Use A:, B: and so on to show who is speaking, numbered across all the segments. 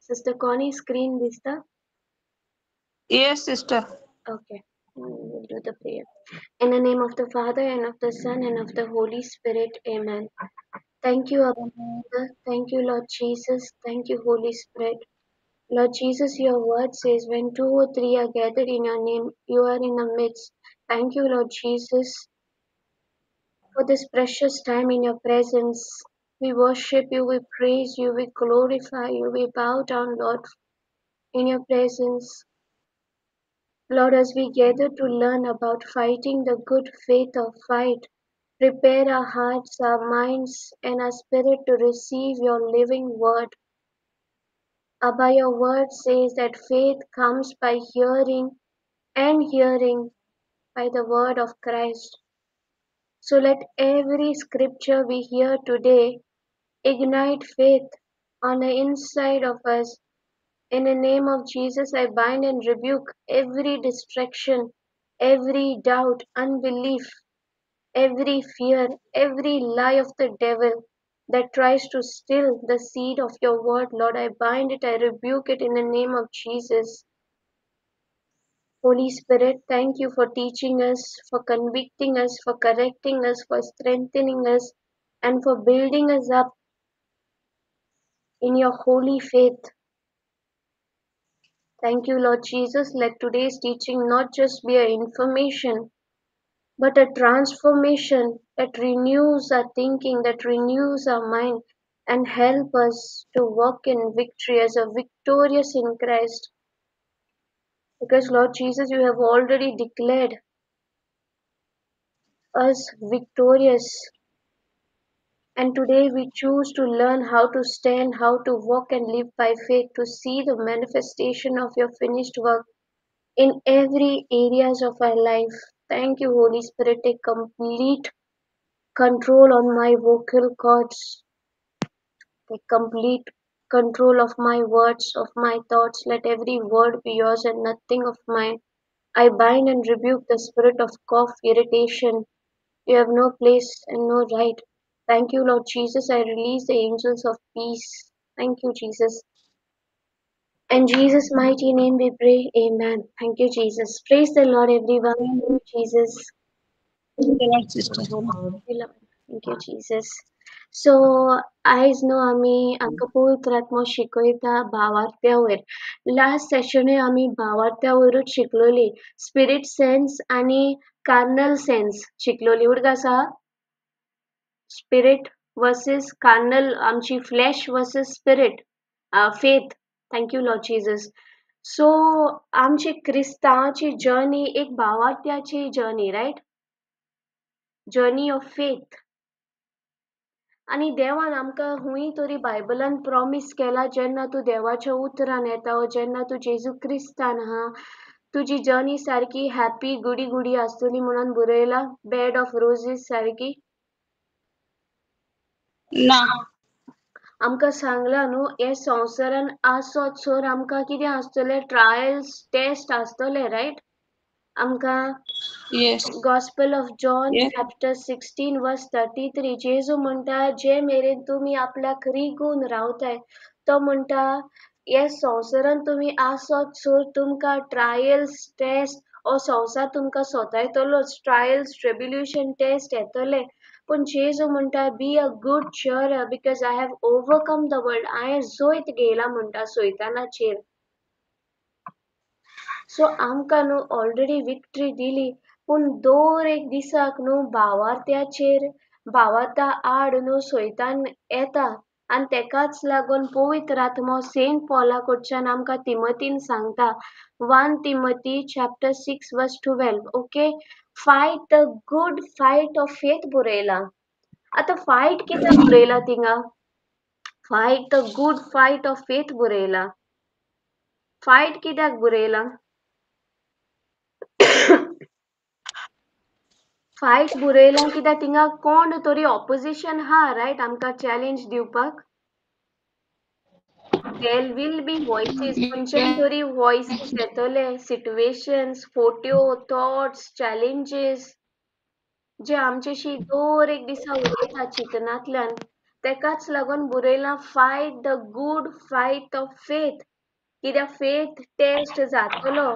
A: Sister Connie, screen दिसता?
B: Yes, sister.
A: Okay, we'll do the prayer. In the name of the Father, and of the Son, and of the Holy Spirit, amen. Thank you, Abba Father. Thank you, Lord Jesus. Thank you, Holy Spirit. Lord Jesus, your word says, when two or three are gathered in your name, you are in the midst. Thank you, Lord Jesus, for this precious time in your presence. We worship you, we praise you, we glorify you, we bow down, Lord, in your presence. Lord, as we gather to learn about fighting the good faith of fight, prepare our hearts, our minds, and our spirit to receive your living word. Abba, your word says that faith comes by hearing and hearing by the word of Christ. So let every scripture we hear today ignite faith on the inside of us. In the name of Jesus, I bind and rebuke every distraction, every doubt, unbelief, every fear, every lie of the devil that tries to steal the seed of your word. Lord, I bind it, I rebuke it in the name of Jesus. Holy Spirit, thank you for teaching us, for convicting us, for correcting us, for strengthening us, and for building us up in your holy faith. Thank you, Lord Jesus. Let today's teaching not just be an information, but a transformation that renews our thinking, that renews our mind, and help us to walk in victory as a victorious in Christ. Because, Lord Jesus, you have already declared us victorious. And today we choose to learn how to stand, how to walk and live by faith, to see the manifestation of your finished work in every areas of our life. Thank you, Holy Spirit. Take complete control on my vocal cords. Take complete control of my words, of my thoughts. Let every word be yours and nothing of mine. I bind and rebuke the spirit of cough, irritation. You have no place and no right. Thank you, Lord Jesus. I release the angels of peace. Thank you, Jesus. In Jesus' mighty name we pray. Amen. Thank you, Jesus. Praise the Lord, everyone. Thank you, Jesus.
B: Sister.
A: Thank you, Lord. Thank you, Jesus. So, आयज न्हू आमी आमकां पवित्र आत्मो शिकयता भावार्थ्या वयर. Last सेशनूय आमी भावार्थ्या वयरूच शिकलोली. Spirit sense आनी कार्नल सेन्स शिकलोली. उर्ग आसा स्पिरीट वर्सीस कार्नल, आमची flesh versus spirit, faith. Thank you Lord Jesus. So आमची क्रिस्तांवाची जर्नी एक भावार्थ्याची journey, right? Journey of faith. आनी देवान आमकां हुंय तरी बायबलान प्रॉमीस केला, जेन्ना तूं देवाच्या उतरान येता वो जेन्ना तूं जेजू क्रिस्तान आहा, तुजी जर्नी सारकी हॅपी गुडी गुडी आसतली म्हणून बरयला, बेड ऑफ रोजीस सारकी.
B: ना
A: आमकां सांगलां न्हू, हे संवसारान आसत सर आमकां कितें आसतलें? ट्रायल्स, टेस्ट आसतले, रायट? आमकां
B: Yes.
A: Gospel of John
B: Yes.
A: Chapter 16 verse 33, जेजू म्हणटा, जे मेरेन तुमी आपल्याक रिगून रावताय, तो म्हणटा हे संवसारान तुमी आसत सर तुमकां ट्रायल्स, टेस्ट, हो संवसार तुमकां सोतायतलोच, ट्रायल्स, ट्रिब्युलेशन, टेस्ट येतले. पूण जेजू म्हणटा, be a good cheer because I have overcome the world. हांवें जैत घेयला म्हणटा सैतानाचेर. सो आमकां न्हू ऑलरेडी विक्ट्री दिली, पूण दर एक दिसाक न्हू भावार्थ्याचेर, भावार्था आड न्हू सैतान येता. आनी तेकाच लागून पवित्र आत्मो सेंट पॉला कडच्यान आमकां तिमतीन सांगता, 1 Timothy chapter 6 verse 12, okay, fight the good fight of faith बरयला. आतां फायट कित्याक बरयला थिंगा? Fight the good fight of faith बरयला. फायट कित्याक बरयला? फायट बरयला कित्याक थिंगा कोण तरी ऑपोजिशन हा, रायट, आमकां चॅलेंज दिवपाक. There will be voices, खंयचे तरी voices येतले, situations, photo, thoughts, challenges जे आमच्याशी दर एक दिसा उलयता चिंतनांतल्यान, तेकाच लागून बरयलां, fight the good fight of faith. कित्याक फेथ टेस्ट जातलो,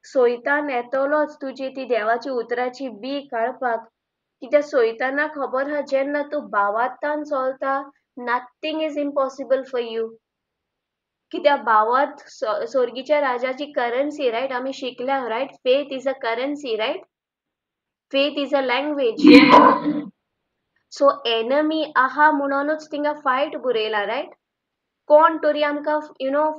A: सोयतान येतलोच तुजी ती देवाची उतराची बी काडपाक. कित्याक सोयताना खबर आहा, जेन्ना तूं भावार्थान चलता, nothing is impossible for you. कित्याक भावार्थ सोर्गीच्या राजाची करन्सी, रायट? आमी शिकल्या, right? Faith is a currency, right? Faith is a language. So enemy आहा म्हणूनच थिंगा फायट बरयला, रायट? कोण तरी आमकां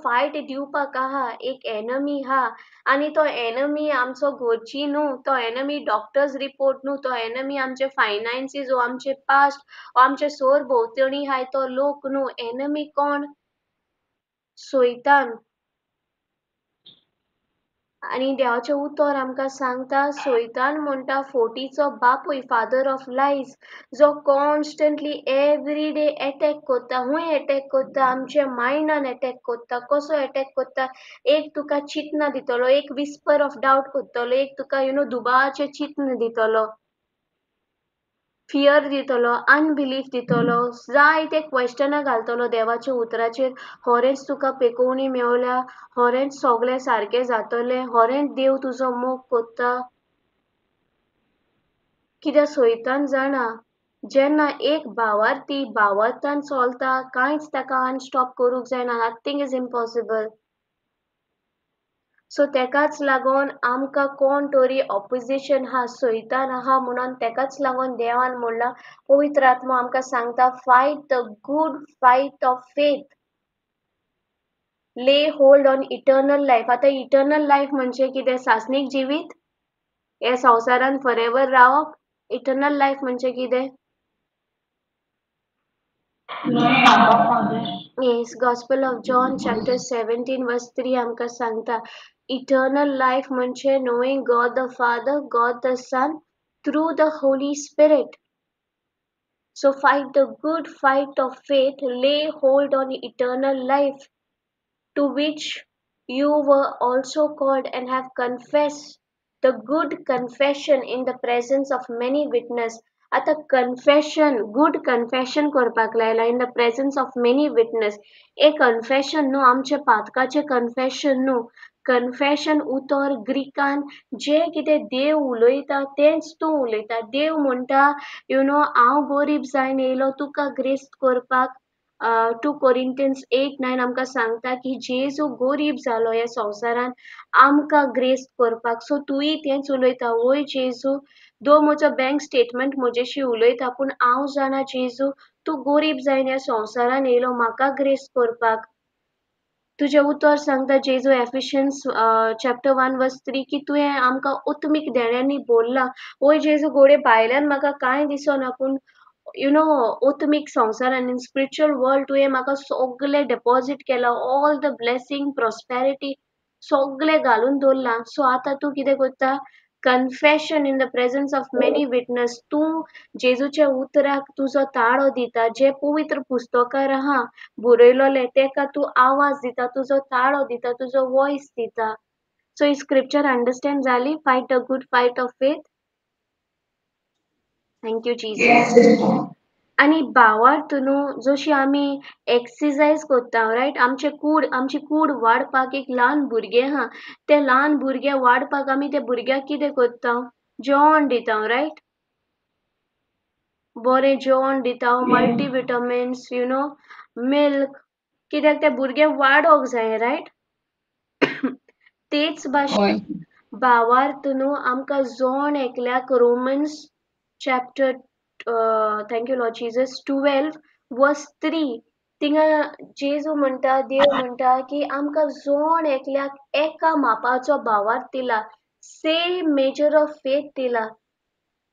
A: फायट दिवपाक आहा, एक एनमी आहा. आनी तो एनमी आमचो घरची न्हू, तो एनमी डॉक्टर्स रिपोर्ट न्हू, तो एनमी आमचे फायनान्सीस वो आमचे पास्ट वो आमचे सोर भोंवतणी आहाय तो लोक न्हू. एनमी कोण? सोयतान. आनी देवाचें उतर आमकां सांगता, सोयतान म्हणटा फोटीचो बापूय, फादर ऑफ लायज, जो कॉन्स्टंटली एवरी डे एटॅक कोत्ता. हूंय एटॅक कोत्ता? आमच्या मायंडान एटॅक कोत्ता. कसो एटॅक कोत्ता? एक तुका चिंतना दितलो, एक विस्पर ऑफ डावट कोत्तलो, एक तुका दुबावाचें चिंतन दितलो, फियर दितलो, अनबिलीफ दितलो, जायते क्वेश्चनां घालतलो देवाच्या उतराचेर. होरेंच तुका पेकोवणी मेवल्या, होरेंच सगळें सारकें जातलें, होरेंच देव तुजो मोग कोत्ता. कित्याक सोयतान जाणा, जेन्ना एक भावार्थी भावार्थान चलता, कांयच ताका अनस्टॉप करूंक जायना, नथींग is impossible. सो तेकाच लागून आमकां कोण तरी ऑपोजिशन आहा, सोयतान आहा म्हणून तेकाच लागून देवान म्हणलां, पवित्र आत्मा आमकां सांगता, fight the good fight of faith, lay hold on eternal life. आतां इटर्नल लायफ म्हणजे कितें? सासणीक जिवीत, ह्या संवसारांत फॉरएवर रावप. इटर्नल लायफ म्हणजे कितें? Yes, Gospel of John chapter 17 verse 3 आमकां सांगता, इटर्नल लायफ म्हणजे knowing God the Father, God the Son through the Holy Spirit. So fight the good fight of faith, lay hold on eternal life, to which you were also called and have confessed the good confession in the presence of many witnesses. आतां confession, good confession करपाक लायला in the presence of many witness. A confession न्हू, आमच्या पातकाचें confession न्हू. Confession उतर ग्रीकान जें कितें देव उलयता तेंच तूं उलयता. देव म्हणटा, हांव गरीब जायन येयलो तुका ग्रेस्त करपाक. 2 Corinthians 8:9 आमकां सांगता की जेजू गरीब जालो ह्या संवसारान आमकां ग्रेस्त करपाक. सो तूंय तेंच उलयता, वय जेजू, दो म्हजो बँक स्टेटमेंट म्हजेशी उलयता, पूण हांव जाणा जेजू तूं गरीब जायन ह्या संवसारान येयलो म्हाका ग्रेस्त करपाक. तुजें उतर सांगता जेजू, एफिशियन्स चॅप्टर 1 वर्स 3, की तुवें आमकां उत्मीक देण्यांनी बोल्लां. वय जेजू, घोडये भायल्यान म्हाका कांय दिसना, पूण उत्मीक संवसारान, इन स्पिरिच्युअल वर्ल्ड तुवें म्हाका सगळें डेपॉजीट केलां, ऑल the blessing, prosperity सगळें घालून दवरलां. सो आतां तूं कितें करता? Confession in the presence of many witness. तूं जेजूच्या उतराक तुजो ताळो दिता, जें पवित्र पुस्तकार आहा बरयलोलें तेका तूं आवाज दिता, तुजो ताळो दिता, तुजो वॉयस दिता. सो ही स्क्रिप्चर अंडरस्टँड जाली? Fight a good fight of faith. Thank you Jesus. आनी भावार्थ न्हू, जशी आमी एक्सरसायज करता, रायट? आमचे कूड, आमची कूड वाडपाक एक ल्हान भुरगें आहा, तें ल्हान भुरगें वाडपाक आमी त्या भुरग्याक कितें करता? जेवण दिता, रायट? बरें जेवण दिता, मल्टीविटामिन्स, मिल्क, कित्याक तें भुरगें वाडोंक जाय, रायट? तेच भाशेन भावार्थ न्हू आमकां जोण एकल्याक Romans chapter, thank you Lord Jesus, 12 verse 3, थिंगा जेजू म्हणटा, देव म्हणटा की आमकां जोण एकल्याक एका मापाचो भावार्थ दिला, सेम मेजर ऑफ फेथ दिला.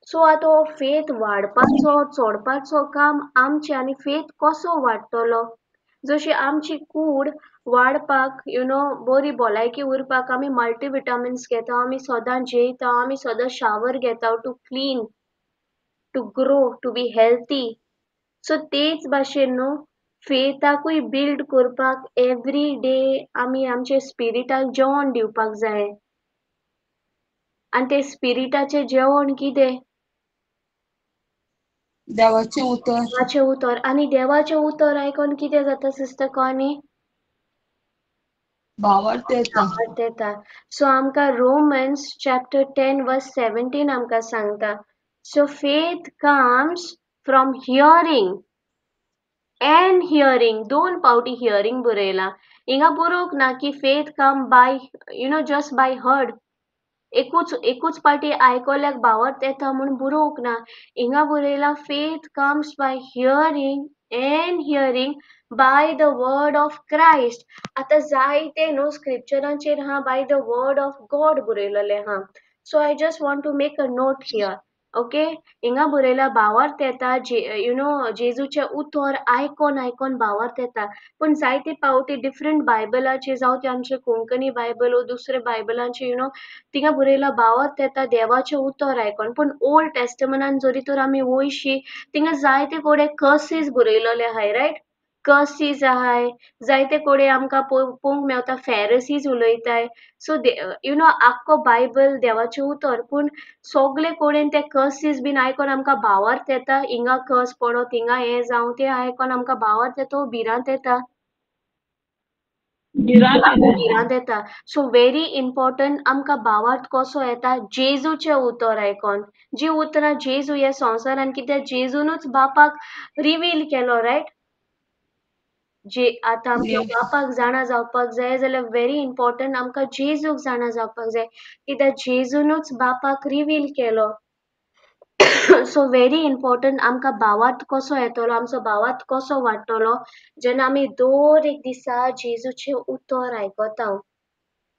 A: सो आतां हो फेथ वाडपाचो, चोडपाचो काम आमचें. आनी फेथ कसो वाडटलो? जशी आमची कूड वाडपाक, बरी भलायकी उरपाक आमी मल्टीविटामिन्स घेता, आमी सदां जेयता, आमी सदां शावर घेता, to clean, to grow, to be healthy. So तेच भाशेन न्हू फेथाकूय बिल्ड करपाक एवरी डे आमी आमच्या स्पिरिटाक जेवण दिवपाक जाय. आनी ते स्पिरिटाचें जेवण कितें?
B: देवाचें उतर.
A: देवाचें उतर. आनी देवाचें उतर आयकोन कितें जाता सिस्टर कॉनी?
B: भावार्थ येता.
A: भावार्थ येता. सो आमकां रोमन्स चॅप्टर 10 वर्स 17 आमकां सांगता, so faith comes from hearing and hearing. दोन पावटी हियरींग बरयलां. हिंगा बरोवंक ना की faith come by just by heard. एकूच एकूच पावटी आयकोल्याक भावार्थ येता म्हूण बरोवंक ना. हिंगा बरयलां faith comes by hearing and hearing by the word of Christ. आतां जायते न्हू स्क्रिप्चरांचेर हा by the word of God बरयलेलें आहा. So I just want to make a note here. Okay, हिंगा बरयला भावार्थ येता you know जेजूचें उतर आयकोन आयकोन भावार्थ येता. पूण जायते पावटी डिफरंट बायबलाचे, जावं ते आमचे कोंकणी बायबल वो दुसरे बायबलांचे, you know थिंगा बरयला भावार्थ येता देवाचें उतर आयकोन. पूण ओल्ड टेस्टमनान जरी तर आमी वयशी थिंगा जायते कडेन कर्सीस बरयलेले आहाय, रायट? कर्सीस आहाय जायते कडेन आमकां पळोवंक मेवता, फेरसीज उलयताय. सो you know आख्खो बायबल देवाचें उतर, पूण सगले कडेन ते कर्सीस बीन आयकोन आमकां भावार्थ येता. हिंगा कर्स पडो, थिंगा हें जावं, तें आयकोन आमकां भावार्थ येता, भिरांत येता.
B: भिरांत येता.
A: भिरांत येता. सो व्हेरी इम्पॉर्टंट, आमकां भावार्थ कसो येता? जेजूचें उतर आयकोन. जी उतरां जेजू ह्या संवसारान, कित्याक जेजूनूच बापाक रिवील केलो, रायट? जे आतां आमकां
B: Yes.
A: बापाक जाणा जावपाक जाय जाल्यार व्हेरी इम्पॉर्टंट आमकां जेजूक जाणा जावपाक जाय, कित्याक जेजूनूच बापाक रिवील केलो. सो व्हेरी इम्पॉर्टंट, आमकां भावार्थ कसो येतलो, आमचो भावार्थ कसो वाडटलो? जेन्ना आमी दर एक दिसा जेजूचें उतर आयकता,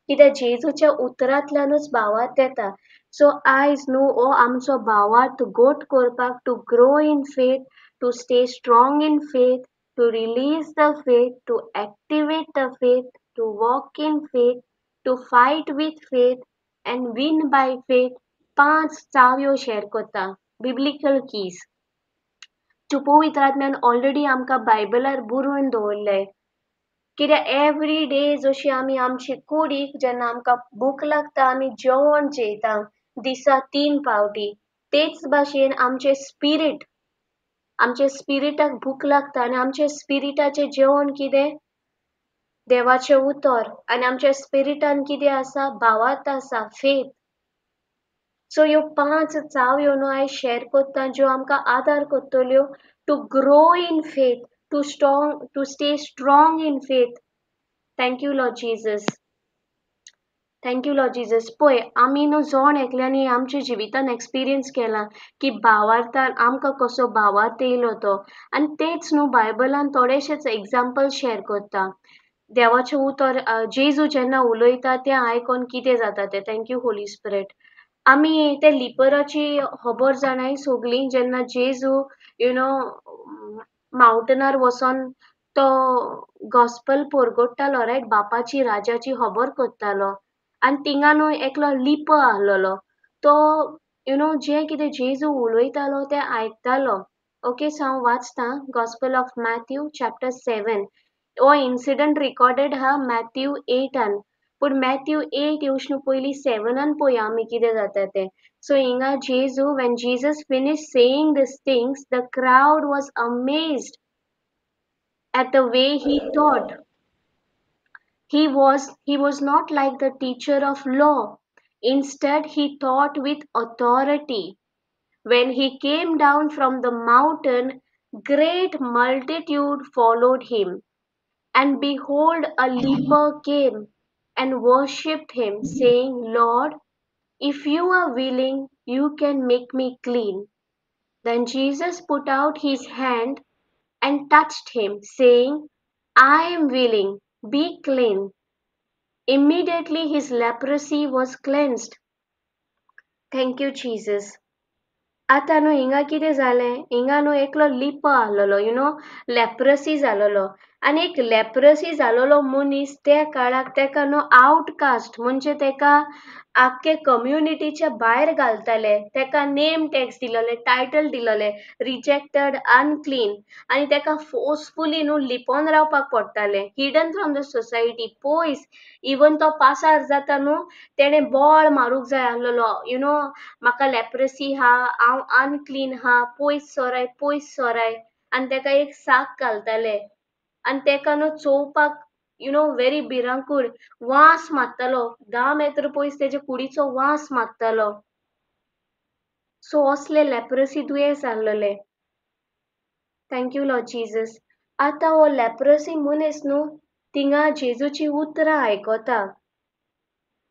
A: कित्याक जेजूच्या उतरांतल्यानूच भावार्थ येता. सो आयज न्हू हो आमचो भावार्थ गोट करपाक, to grow in faith, to stay strong in faith, to release the faith, to activate the faith, to walk in faith, to fight with faith and win by faith, पांच चावयो शेअर करता, biblical keys. ज्यो पवित्र आत्म्यान already आमकां बायबलार बरोवन दवरले. कित्याक every day जशी आमी आमचे कुडीक जेन्ना आमकां भूक लागता आमी जेवण जेयता दिसा 3 पावटी, तेच भाशेन आमचे स्पिरीट, आमच्या स्पिरिटाक भूक लागता आनी आमच्या स्पिरिटाचें जेवण कितें? देवाचें उतर. आनी आमच्या स्पिरिटान कितें आसा? भावार्थ आसा, फेथ. सो ह्यो 5 चावयो न्हू आयज शेअर करता, ज्यो आमकां आदार करतल्यो to grow in faith, to stay strong in faith. Thank you Lord Jesus, thank you Lord Jesus. पळय आमी न्हू जण एकल्यांनी आमच्या जिवितान एक्सपिरियन्स केला की भावार्थान आमकां कसो भावार्थ येयलो तो. आनी तेच न्हू बायबलान थोडेशेच एग्जाम्पल शेअर करता. देवाचें उतर जेजू जेन्ना उलयता तें आयकोन कितें जाता तें. Thank you Holi spirit. आमी ते लिपराची खबर जाणाय सगळीं, जेन्ना जेजू you know माउंटनार वचोन तो गॉस्पल परगट्टालो, रायट? बापाची राजाची खबर करतालो. आनी थिंगा न्हू एकलो लिप आहलोलो, तो you know जें कितें जेजू उलयतालो तें आयकतालो. ओके, सो हांव वाचतां गॉस्पल ऑफ मॅथ्यू चॅप्टर 7. हो इन्सिडंट रिकॉर्डेड आहा मॅथ्यू 8, पूण मॅथ्यू 8 येवचे पयलीं 7 पळोवया आमी कितें जाता तें. सो हिंगा जेजू, when Jesus finish saying this things, the crowd was amazed at the way he taught. He was not like the teacher of law. Instead, he taught with authority. When he came down from the mountain, great multitude followed him. And behold, a leper came and worshipped him, saying, Lord, if you are willing, you can make me clean. Then Jesus put out his hand and touched him, saying, I am willing, be clean. Immediately his leprosy was cleansed. Thank you, Jesus. आतां न्हू हिंगा कितें जालें, हिंगा न्हू एकलो लिप आहलोलो, you know leprosy जालोलो. आनी एक लेप्रसी जालोलो मनीस त्या काळाक तेका न्हू आवटकास्ट, म्हणजे तेका आख्खे कम्युनिटीच्या भायर घालताले. तेका नेम टॅक्स दिलोले, टायटल दिलोले, रिजेक्टेड, अनक्लीन. आनी तेका फोर्सफुली न्हू लिपोन रावपाक पडटालें, हिडन फ्रॉम the society, पयस. इवन तो पासार जाता न्हू तेणें बोळ मारूंक जाय आसलेलो, you know म्हाका लेप्रसी हा, हांव अनक्लीन हा, पयस सोराय, पयस सोराय. आनी तेका एक साक घालताले आनी तेका न्हू चोवपाक you know very भिरांकूळ, वास मारतालो, 10 मेत्र पयस तेजे कुडीचो वास मारतालो. सो असले लेप्रसी दुयेंस आसलेले. Thank you Lord Jesus. आतां हो लेप्रसी मनीस न्हू थिंगा जेजूची उतरां आयकता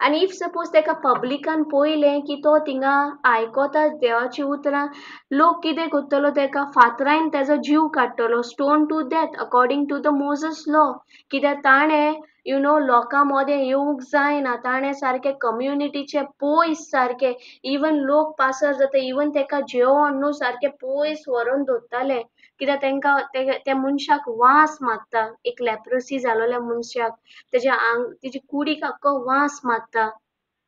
A: आनी if suppose तेका पब्लिकान पळयलें की तो थिंगा आयकता देवाची उतरां, लोक कितें करतलो, तेका फातरान तेजो जीव काडटलो, stone to death according to the Moses law. कित्याक ताणें you know लोकां मदें येवंक जायना, ताणें सारकें कम्युनिटीचे पयस सारकें, इवन लोक पासार जाता, इवन तेका जेवण न्हू सारकें पयस व्हरोन दवरताले, कित्याक तेंकां त्या मनशाक वास मारता, एक लेप्रसी जालोल्या मनशाक तेज्या आंग तेजी कुडीक आख्खो वास मारता.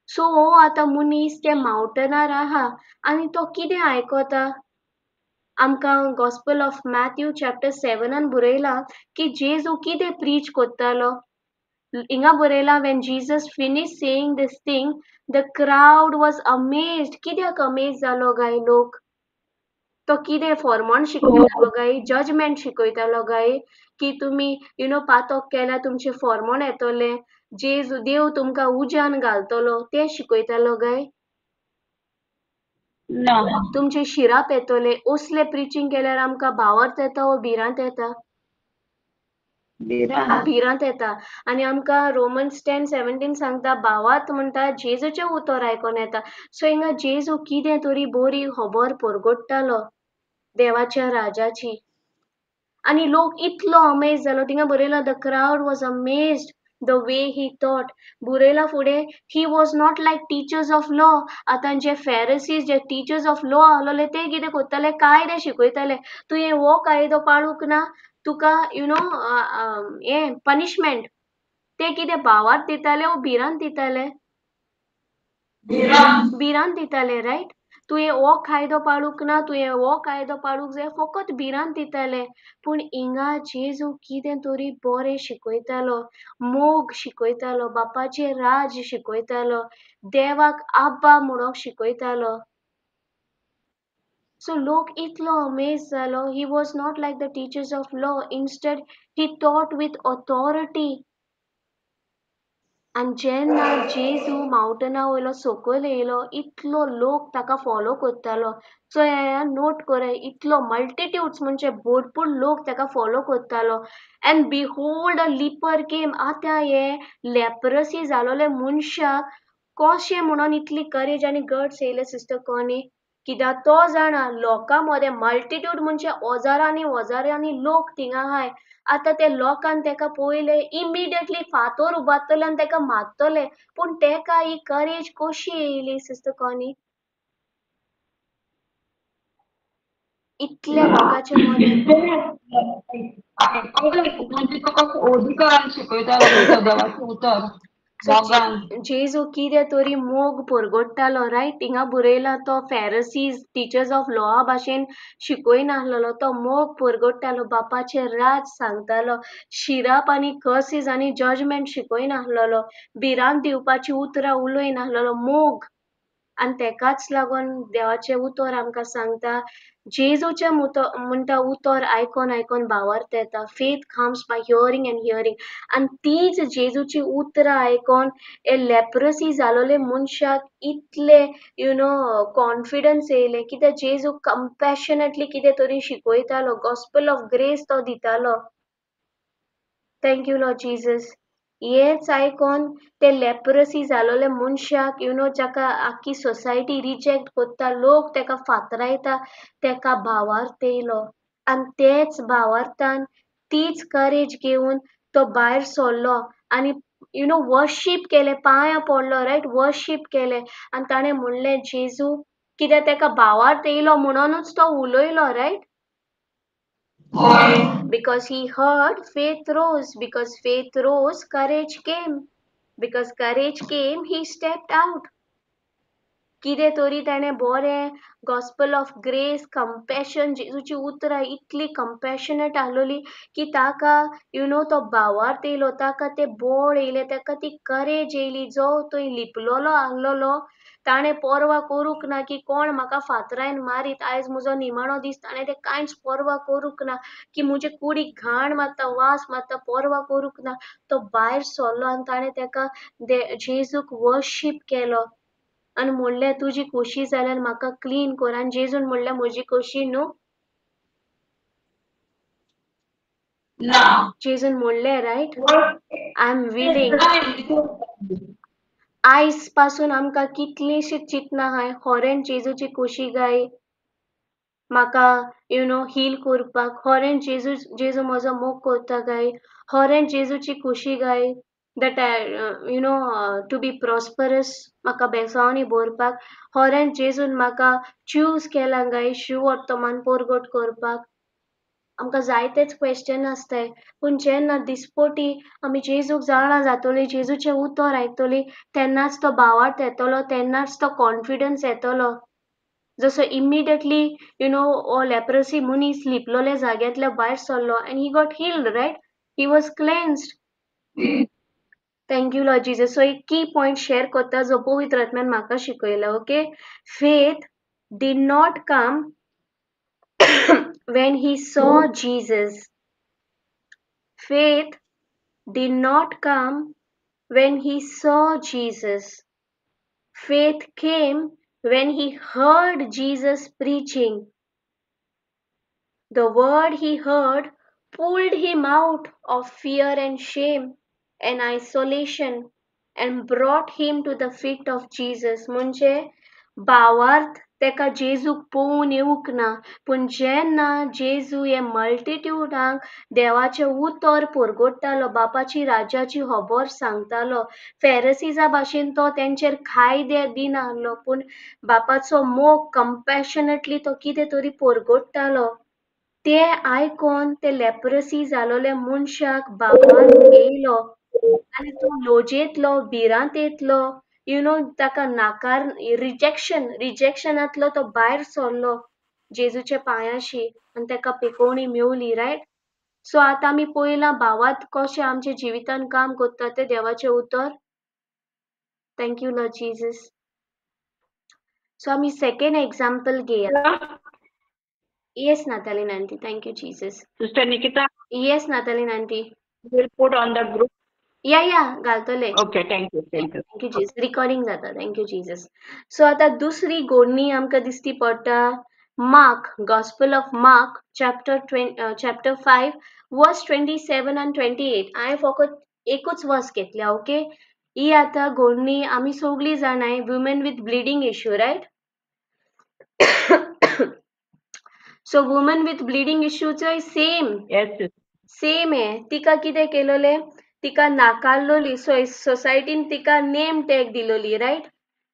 A: सो हो आतां मनीस त्या मावटनार आहा आनी तो कितें आयकता? आमकां गॉस्पल ऑफ मॅथ्यू चॅप्टर 7 बरयलां की जेजू कितें प्रीच करतालो. हिंगा बरयलां, when Jesus finish saying this thing the crowd was amazed. कित्याक अमेज जालो काय लोक? तो कितें फॉर्मोन शिकयतालो काय, जजमेंट शिकयतालो काय की तुमी you know पातोक केल्यार तुमचें फॉर्मोन येतलें, जेजू देव तुमकां उज्यान घालतलो, तें शिकयतालो काय?
B: ना.
A: तुमचे शिराप येतले, असले प्रिचींग केल्यार आमकां भावार्थ येता वो भिरांत येता? भिरांत येता. आनी आमकां रोमन्स 10:17 सांगता भावार्थ म्हणटा जेजूचें उतर आयकोन येता. सो हिंगा जेजू कितें तरी बरी खबर परगट्टालो देवाच्या राजाची आनी लोक इतलो अमेज जालो. थिंगा बरयलां the crowd was amazed the way he taught. बरयलां फुडें he was not like teachers of law. आतां जे फेरसीज, जे टिचर्स ऑफ लॉ आसलोले ते कितें करताले, कायदे शिकयताले, तुवें हो कायदो पाळूंक ना तुका you know हें पनिशमेंट. ते कितें भावार्थ दिताले वो भिरांत दिताले? भिरांत दिताले, रायट? तुवें हो कायदो पाळूंक ना, तुवें हो कायदो पाळूंक जाय, फकत भिरांत दिताले. पूण हिंगा जेजू कितें तरी बरें शिकयतालो, मोग शिकयतालो, बापाचें राज शिकयतालो, देवाक आब्बा म्हणूंक शिकयतालो. सो लोक इतलो अमेज जालो. He was not like the teachers of law, instead he taught with authority. आनी जेन्ना जेजू मावटना वयलो सकयल येयलो, इतलो लोक ताका फॉलो करतालो. सो हें नोट कराय, इतलो मल्टिट्यूड्स म्हणजे भरपूर लोक ताका फॉलो करतालो. And behold a leper came. आतां हे लेप्रसी जालोले मनशाक कशें म्हणून इतली करेज आनी गट्स येयले सिस्टर कॉनी? कित्याक तो जाणा लोकां मदें मल्टिट्यूड म्हणजे हजारांनी हजारांनी लोक थिंगा आहाय. आतां ते लोकान तेका पळयले इमिडिएटली फातोर उबारतले आनी तेका मारतले. पूण तेका ही करेज कशी येयली सिस्टर कॉनी? इतल्या लोकांच्या मदें
B: अधिकारान शिकयतालो देवाचें उतर.
A: जेजू कितें तरी मोग परगट्टालो, रायट? हिंगा बरयलां तो फेरसीज टिचर्स ऑफ लॉ भाशेन शिकयनासलेलो, तो मोग परगट्टालो, बापाचें राज सांगतालो, शिराप आनी कर्सीस आनी जजमेंट शिकयनासलेलो, भिरांत दिवपाची उतरां उलयनासलेलो, मोग. आनी तेकाच लागून देवाचें उतर आमकां सांगता, जेजूचें म्हणटा उतर आयकोन आयकोन भावार्थ येता. Faith comes by hearing and hearing. आनी तीच जेजूची उतरां आयकोन हे लेप्रसी जालोले मनशाक इतले you know confidence येयलें, कित्याक जेजू कंपॅशनेटली कितें तरी शिकयतालो, गॉस्पल ऑफ ग्रेस तो दितालो. Thank you Lord Jesus. हेंच आयकोन ते लेप्रसी जालोले मनशाक you know जाका आख्खी सोसायटी रिजेक्ट करता, लोक तेका फातरायता, तेका भावार्थ येयलो. आनी तेच भावार्थान तीच करेज घेवन तो भायर सरलो आनी you know worship केलें, पांयां पडलो, रायट? वर्शीप केलें आनी ताणें म्हणलें जेजू, कित्याक तेका भावार्थ येयलो म्हणूनच तो उलयलो, रायट?
B: होय.
A: Because he heard, faith rose. Because faith rose, courage came. Because courage came, he stepped out. कितें तरी ताणें बरें गॉस्पल ऑफ ग्रेस, कंपॅशन, जेजूची उतरां इतली कंपॅशनेट आसलोली की ताका तो भावार्थ येयलो, ताका तें बळ येयलें, ताका ती करेज येयली. जो थंय लिपलोलो आसलोलो ताणें पर्वा करूंक ना की कोण म्हाका फातरान मारीत, आयज म्हजो निमाणो दीस, ताणें तें कांयच पर्वा करूंक ना की म्हजे कुडीक घाण मारता, वास मारता, पर्वा करूंक ना. तो भायर सरलो आनी ताणें ताका जेजूक वर्शीप केलो आनी म्हणलें तुजी खोशी जाल्यार म्हाका क्लीन कर. आनी जेजून म्हणलें म्हजी खोशी न्हू.
B: ना.
A: जेजून म्हणलें रायट, I am willing. आयज पासून आमकां कितलींशीं चिंतनां आहाय, खरेंच जेजूची खोशी गाय म्हाका हील करपाक, खरेंच जेजू म्हजो मोग करता गाय, खरेंच जेजूची खोशी गाय that I to be prosperous, म्हाका बेसांवांनी भरपाक, खरेंच जेजून म्हाका चूज केला गाय शिवोत्तमान परगट करपाक. आमकां जायतेच क्वेश्चन आसताय, पूण जेन्ना दिसपोटी आमी जेजूक जाणा जातोली, जेजूचें उतर आयकतली, तेन्नाच तो भावार्थ येतलो, तेन्नाच तो कॉन्फिडन्स येतलो. जसो इमिडिएटली हो लेप्रसी मनीस लिपलोल्या जाग्यांतल्या भायर सरलो आनी he got healed, right, he was cleansed. Thank you Lord Jesus. So एक की पॉयंट शेअर करता जो पवित्र आत्म्यान म्हाका शिकयला. Okay, faith did not come when he saw Jesus. Faith did not come when he saw Jesus. Faith came when he heard Jesus preaching. The word he heard pulled him out of fear and shame and isolation and brought him to the feet of Jesus. म्हणजे भावार्थ तेका जेजूक पळोवन येवंक ना, पूण जेन्ना जेजू हे मल्टिट्युडांक देवाचें उतर परगट्टालो, बापाची राज्याची खबर सांगतालो, फेरसिजा भाशेन तो तेंचेर कायदे दिनासलो, पूण बापाचो मोग कंपॅशनेटली तो कितें तरी परगट्टालो. तें आयकोन ते लेप्रसी जालोल्या मनशाक भावार्थ येयलो आनी तो लोजेंतलो, भिरांतेंतलो, ताका नाकार, रिजेक्शन, रिजेक्शनांतलो तो भायर सरलो जेजूच्या पांयाशी आनी ताका पेकोवणी मेवली, रायट. सो आतां आमी पळयलां भावार्थ कशें आमच्या जिवितान काम करता तें देवाचें उतर. Thank you Lord Jesus. So आमी सेकेंड एग्जाम्पल घेया. Yes Nataline aunty, thank you Jesus.
C: Sister Nikita.
A: Yes Nataline aunty.
C: Will put on the group.
A: या या घालतले.
C: Okay, thank you, thank you.
A: Thank you Jesus. Recording जाता. Thank you Jesus. So आतां दुसरी गोडणी आमकां दिसती पडटा Mark, gospel of Mark chapter 5 verse 27 आनी 28. हांवें फकत एकूच वर्स घेतल्या. ओके, ही आतां गोडणी आमी सगळीं जाणाय, women with bleeding issue, right. So woman with bleeding इश्यूचोय same same हे, तिका कितें केलोलें, तिका नाकारलोली, सोसायटीन तिका नेम टॅग दिलोली, रायट.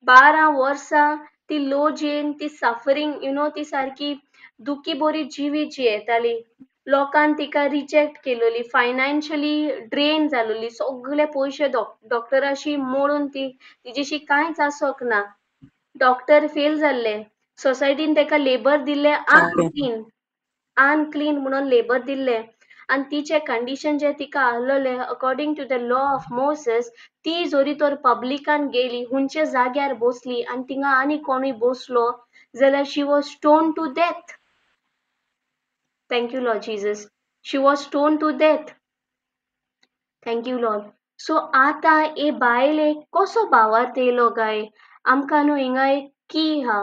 A: 12 वर्सां ती लोजेन, ती सफरींग, ती सारकी दुखी बोरी जिवीत जियेताली. लोकान तिका रिजेक्ट केलोली, फायनान्शियली ड्रेन जालोली, सगळे पयशे डॉक्टराशी मोडून ती तिजेशी कांयच आसोंक ना. डॉक्टर फेल जाल्ले, सोसायटीन ताका लेबर दिल्लें अनक्लीन, अनक्लीन म्हणून लेबर दिल्लें. आनी तिचें कंडिशन जें तिका आहलोलें according to the law of Moses, ती जोरी तर पब्लिकान गेली, हुंयच्या जाग्यार बसली आनी थिंगा आनी कोणूय बसलो जाल्यार she was stone to death. Thank you Lord Jesus. She was stone to death. Thank you Lord. So आतां हे बायलेक कसो भावार्थ येयलो काय, आमकां न्हू हिंगा एक की आहा.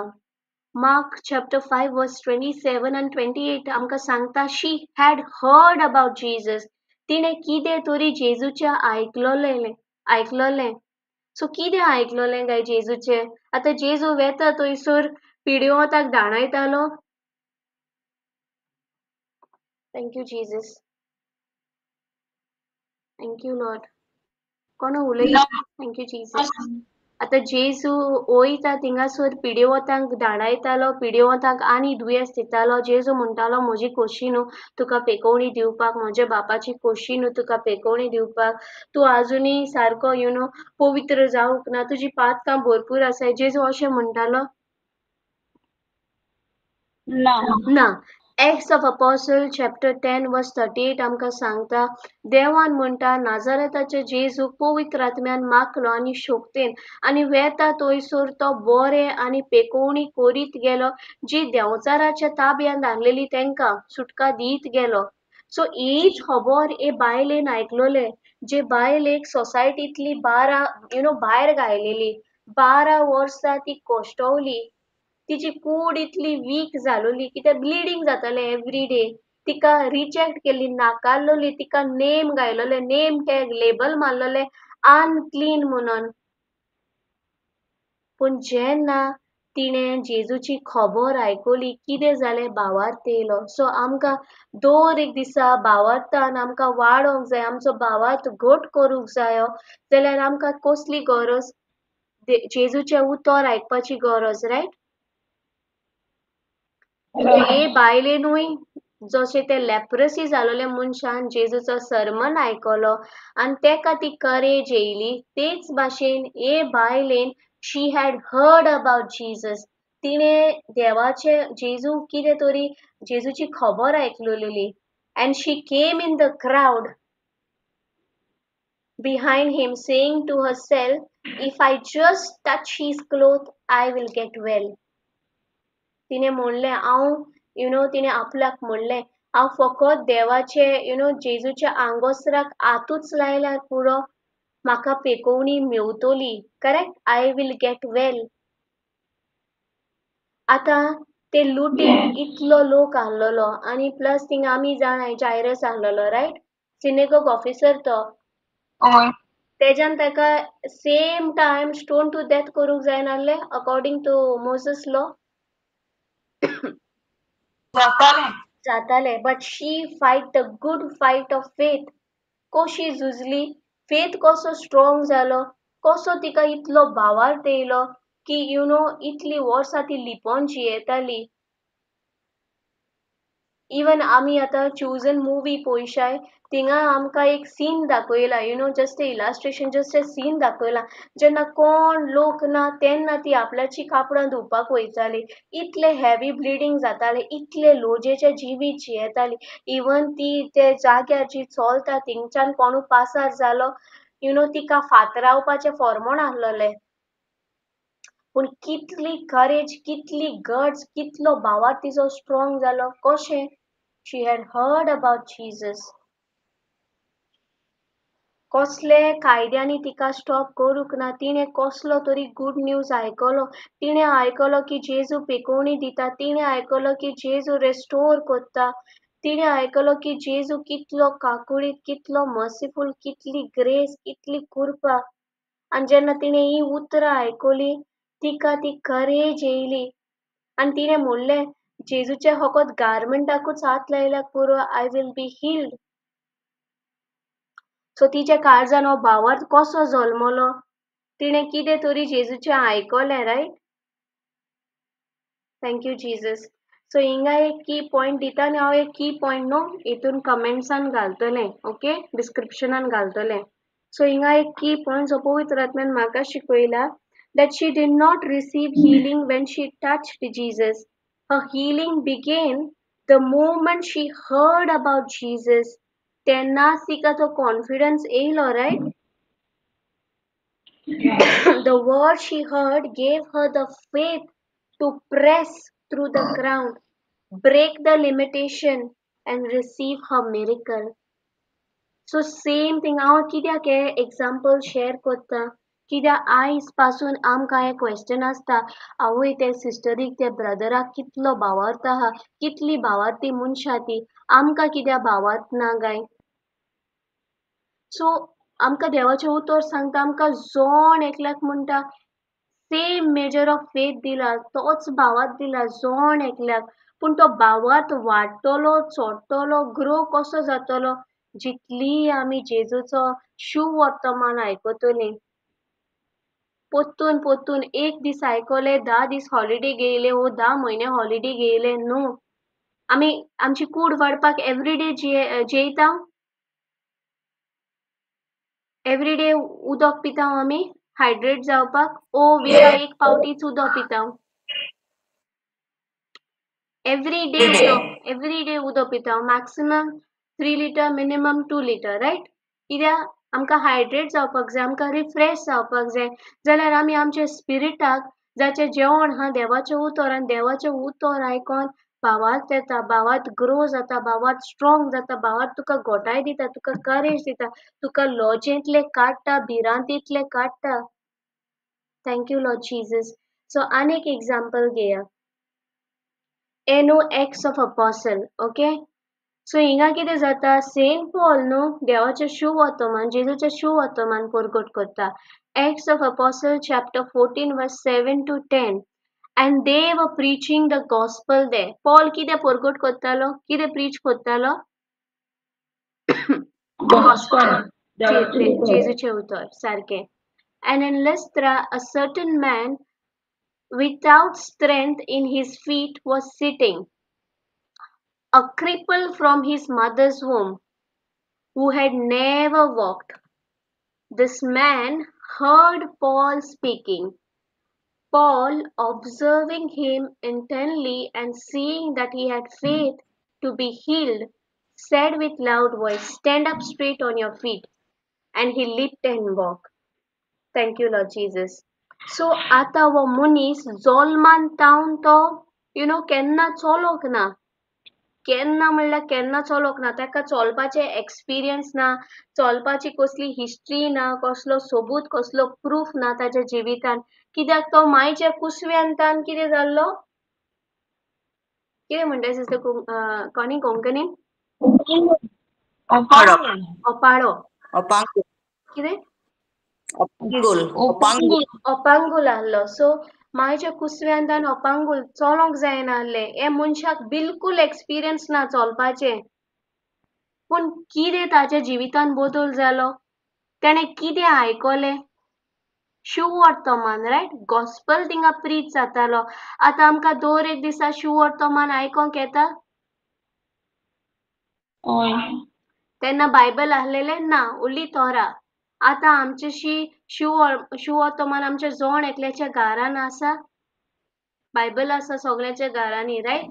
A: Mark chapter 5 verse 27 and 28 आमकां सांगता, she had heard about Jesus. तिणें कितें तरी जेजूचें आयकलोलें, आयकलोलें. सो कितें आयकलोलें काय जेजूचें? आतां जेजू वेता थंयसर पिडियोताक दाणयतालो. Thank you Jesus, thank you Lord. कोण उलयता? Thank you Jesus. आतां जेजू वयता थिंगासर पिडेवंतांक धाडायतालो, पिडेवंतांक आनी दुयेंस दितालो. जेजू म्हणटालो म्हजी खोशी न्हू तुका पेकोवणी दिवपाक, म्हज्या बापाची खोशी न्हू तुका पेकोवणी दिवपाक, तूं आजुनूय सारको you know पवित्र जावंक ना, तुजी पातकां भरपूर आसाय. जेजू अशें म्हणटालो
B: ना.
A: ना. Acts of Apostle chapter 10 verse 38 आमकां सांगता, देवान म्हणटा नाजारेताच्या जेजूक पवित्र आत्म्यान माखलो आनी शक्तेन आनी वेता थंयसर तो बरें आनी पेकोवणी करीत गेलो, जी देंवचाराच्या ताब्यांत आहलेली तेंकां सुटका दीत गेलो. सो हीच खबर हे बायलेन आयकलोले, जे बायलेक सोसायटींतली बारा you know भायर घायलेली, 12 वर्सां ती कश्टवली, तिची कूड इतली वीक जालोली की ते ब्लिडींग जातालें एवरी डे, तिका रिजेक्ट केल्ली, नाकारलोली, तिका नेम घायलोले, नेम टॅग लेबल मारलोले अनक्लीन म्हणून. पूण जेन्ना तिणें जेजूची खबर आयकली कितें जालें, भावार्थ येयलो. सो आमकां दर एक दिसा भावार्थान आमकां वाडोंक जाय, आमचो भावार्थ घट करूंक जायो. जाल्यार आमकां कसली गरज? जेजूचें उतर आयकपाची गरज, रायट? हे बायलेनूय जशें ते लेप्रसी जालोले मनशान जेजूचो सरमन आयकलो आनी तेका ती करेज येयली, तेच भाशेन हे बायलेन she had heard about Jesus, तिणें देवाचे जेजू कितें तरी जेजूची खबर आयकलोली and she came in the crowd behind him saying to herself, if I just touch his cloth I will get well. तिणें म्हणलें हांव you know तिणें आपल्याक म्हणलें हांव फकत देवाचे you know जेजूच्या आंगोस्त्राक हातूच लायल्यार पुरो, म्हाका पेकोवणी मेवतली, correct, I will get well. आतां ते लुटीक इतलो लोक आहलोलो आनी प्लस थिंगा आमी जाणाय जायरस आहलोलो, रायट, सिनेगॉग ऑफिसर तो, तेज्यान ताका same time stone to death करूंक जायनासलें अकॉर्डिंग टू मोजस लॉ? जातालें. But she fight the good fight of faith. कशी झुजली, फेथ कसो स्ट्रॉंग जालो, कसो तिका इतलो भावार्थ येयलो की you know इतली वर्सां ती लिपोन जियेताली. इवन आमी आतां च्युजन मुवी पळयशाय, थिंगा आमकां एक सीन दाखयला, you know just a illustration, just a scene दाखयला, जेन्ना कोण लोक ना तेन्ना ती आपल्याची कापडां धुवपाक वयताली, इतले हेवी ब्लिडींग जातालें, इतले लोजेचें जिवीत जियेताली. इवन ती ते जाग्यार जी चोलता थिंगच्यान कोणू पासार जालो you know तिका फातरावपाचें फॉर्मोण आहलोलें. पूण कितली करेज, कितली गट्स, कितलो भावार्थ तिजो स्ट्रॉंग जालो, कशें? She had heard about Jesus. कसले कायद्यांनी तिका स्टॉप करूंक ना, तिणें कसलो तरी गूड न्यूज आयकलो, तिणें आयकलो की जेजू पेकोवणी दिता, तिणें आयकलो की जेजू रेस्टोर करता, तिणें आयकलो की जेजू कितलो काकुळीत, कितलो मर्सिफूल, कितली ग्रेस, कितली कृपा. आनी जेन्ना तिणें ही उतरां आयकली तिका ती करेज येयली आनी तिणें म्हणलें जेजूच्या फकत गार्मेंटाकूच हात लायल्यार पुरो, I will be healed. So तिच्या काळजान हो भावार्थ कसो जल्मलो, तिणें कितें तरी जेजूचें आयकलें, right? Thank you Jesus. So हिंगा एक की पॉयंट दिता आनी हांव एक की पॉयंट न्हू हितून कमेंट्सान घालतलें, ओके, डिस्क्रिप्शनान घालतलें. सो हिंगा एक की पॉयंट जो पवित्र आत्म्यान म्हाका शिकयला, that she did not receive healing when she touched Jesus. Her healing began the moment she heard about Jesus. तेन्नाच तिका तो कॉन्फिडन्स येयलो, right? The word she heard gave her the faith to press through the crowd, break the limitation and receive her miracle. So same thing हांव कित्याक हें example share करता, कित्याक आयज पासून आमकां हें क्वेश्चन आसता, आवय ते सिस्टरीक ते ब्रदराक कितलो भावार्थ आहा, कितली भावार्थी मनशां ती, आमकां कित्याक भावार्थ ना काय? सो आमकां देवाचें उतर सांगता, आमकां जोण एकल्याक म्हणटा सेम मेजर ऑफ फेथ दिला, तोच भावार्थ दिला जोण एकल्याक, पूण तो भावार्थ वाडटलो, चोडटलो, ग्रो कसो जातलो, जितली आमी जेजूचो शुवर्तमान आयकतलीं. पोत्तून पोत्तून एक दीस आयकलें, 10 दीस हॉलिडे घेयले वो 10 म्हयने हॉलिडे घेयले. न्हू, आमी आमची कूड वाडपाक एवरीडे जेयता, एवरीडे उदक पिता आमी हायड्रेट जावपाक, ओ विका एक पावटीच उदक पिता? एवरीडे उदक, एवरीडे उदक पिता, maximum 3 litre, minimum 2 litre, right? कित्याक आमकां हायड्रेट जावपाक जाय, आमकां रिफ्रेश जावपाक जाय. जाल्यार आमी आमच्या स्पिरिटाक जाचें जेवण हा देवाचें उतर, आनी देवाचें उतर आयकोन भावार्थ येता, भावार्थ ग्रो जाता, भावार्थ स्ट्रॉंग जाता, भावार्थ तुका घोटाय दिता, तुका करेज दिता, तुका लॉजेंतले काडटा, भिरांतींतले काडटा. Thank you Lord Jesus. So आनीक एग्जाम्पल घेया, ए न्हू acts of apostle. Okay, so हिंगा कितें जाता, सेंट पॉल न्हू देवाचें शुवर्तमान, जेजूचें शुवर्तमान परगट करता. Acts of Apostle chapter 14 verse 7 to 10. And they were preaching the gospel there. Paul कितें परगट करतालो, कितें प्रीच करतालो?
C: गॉस्पल.
A: जेजूचें उतर सारकें. And in Lystra a certain man without strength in his feet was sitting, a cripple from his mother's womb, who had never walked. This man heard Paul speaking. Paul, observing him intently and seeing that he had faith to be healed, said with loud voice, Stand up straight on your feet. And he leaped and walked. Thank you, Lord Jesus. So, आता हो मनीस जोल्मान तावन तो you know केन्ना चलोंक ना, केन्ना म्हणल्यार केन्ना चलोंक ना, ताका चलपाचें एक्सपिरियन्स ना, चलपाची कसली हिस्ट्री ना, कसलो सबूत, कसलो प्रूफ ना ताच्या जिवितान. कित्याक तो मायच्या कुसव्यान तान कितें जाल्लो, कितें म्हणटा सिस्टर कोणी कोंकणीन? अपाळो.
D: अपांगुल.
A: कितें?
D: अपांगुल. अपांगुल.
A: अपांगुल आहलो. सो मायच्या कुसव्यान तान अपांगुल, चलोंक जायना आहलें. हे मनशाक बिलकूल एक्सपिरियन्स ना चलपाचें. पूण कितें ताच्या जिवितान बदल जालो, तेणें कितें आयकलें? शुवर्तमान, रायट? गॉस्पल थिंगा प्रीच जातालो. आतां आमकां दर एक दिसा शुवर्तमान आयकोंक येता? तेन्ना बायबल आहलेलें ना, उरली तोरा. आतां आमच्याशी शुवर्तमान आमच्या जण एकल्याच्या घरान आसा, बायबल आसा सगळ्यांच्या घरांनी, रायट?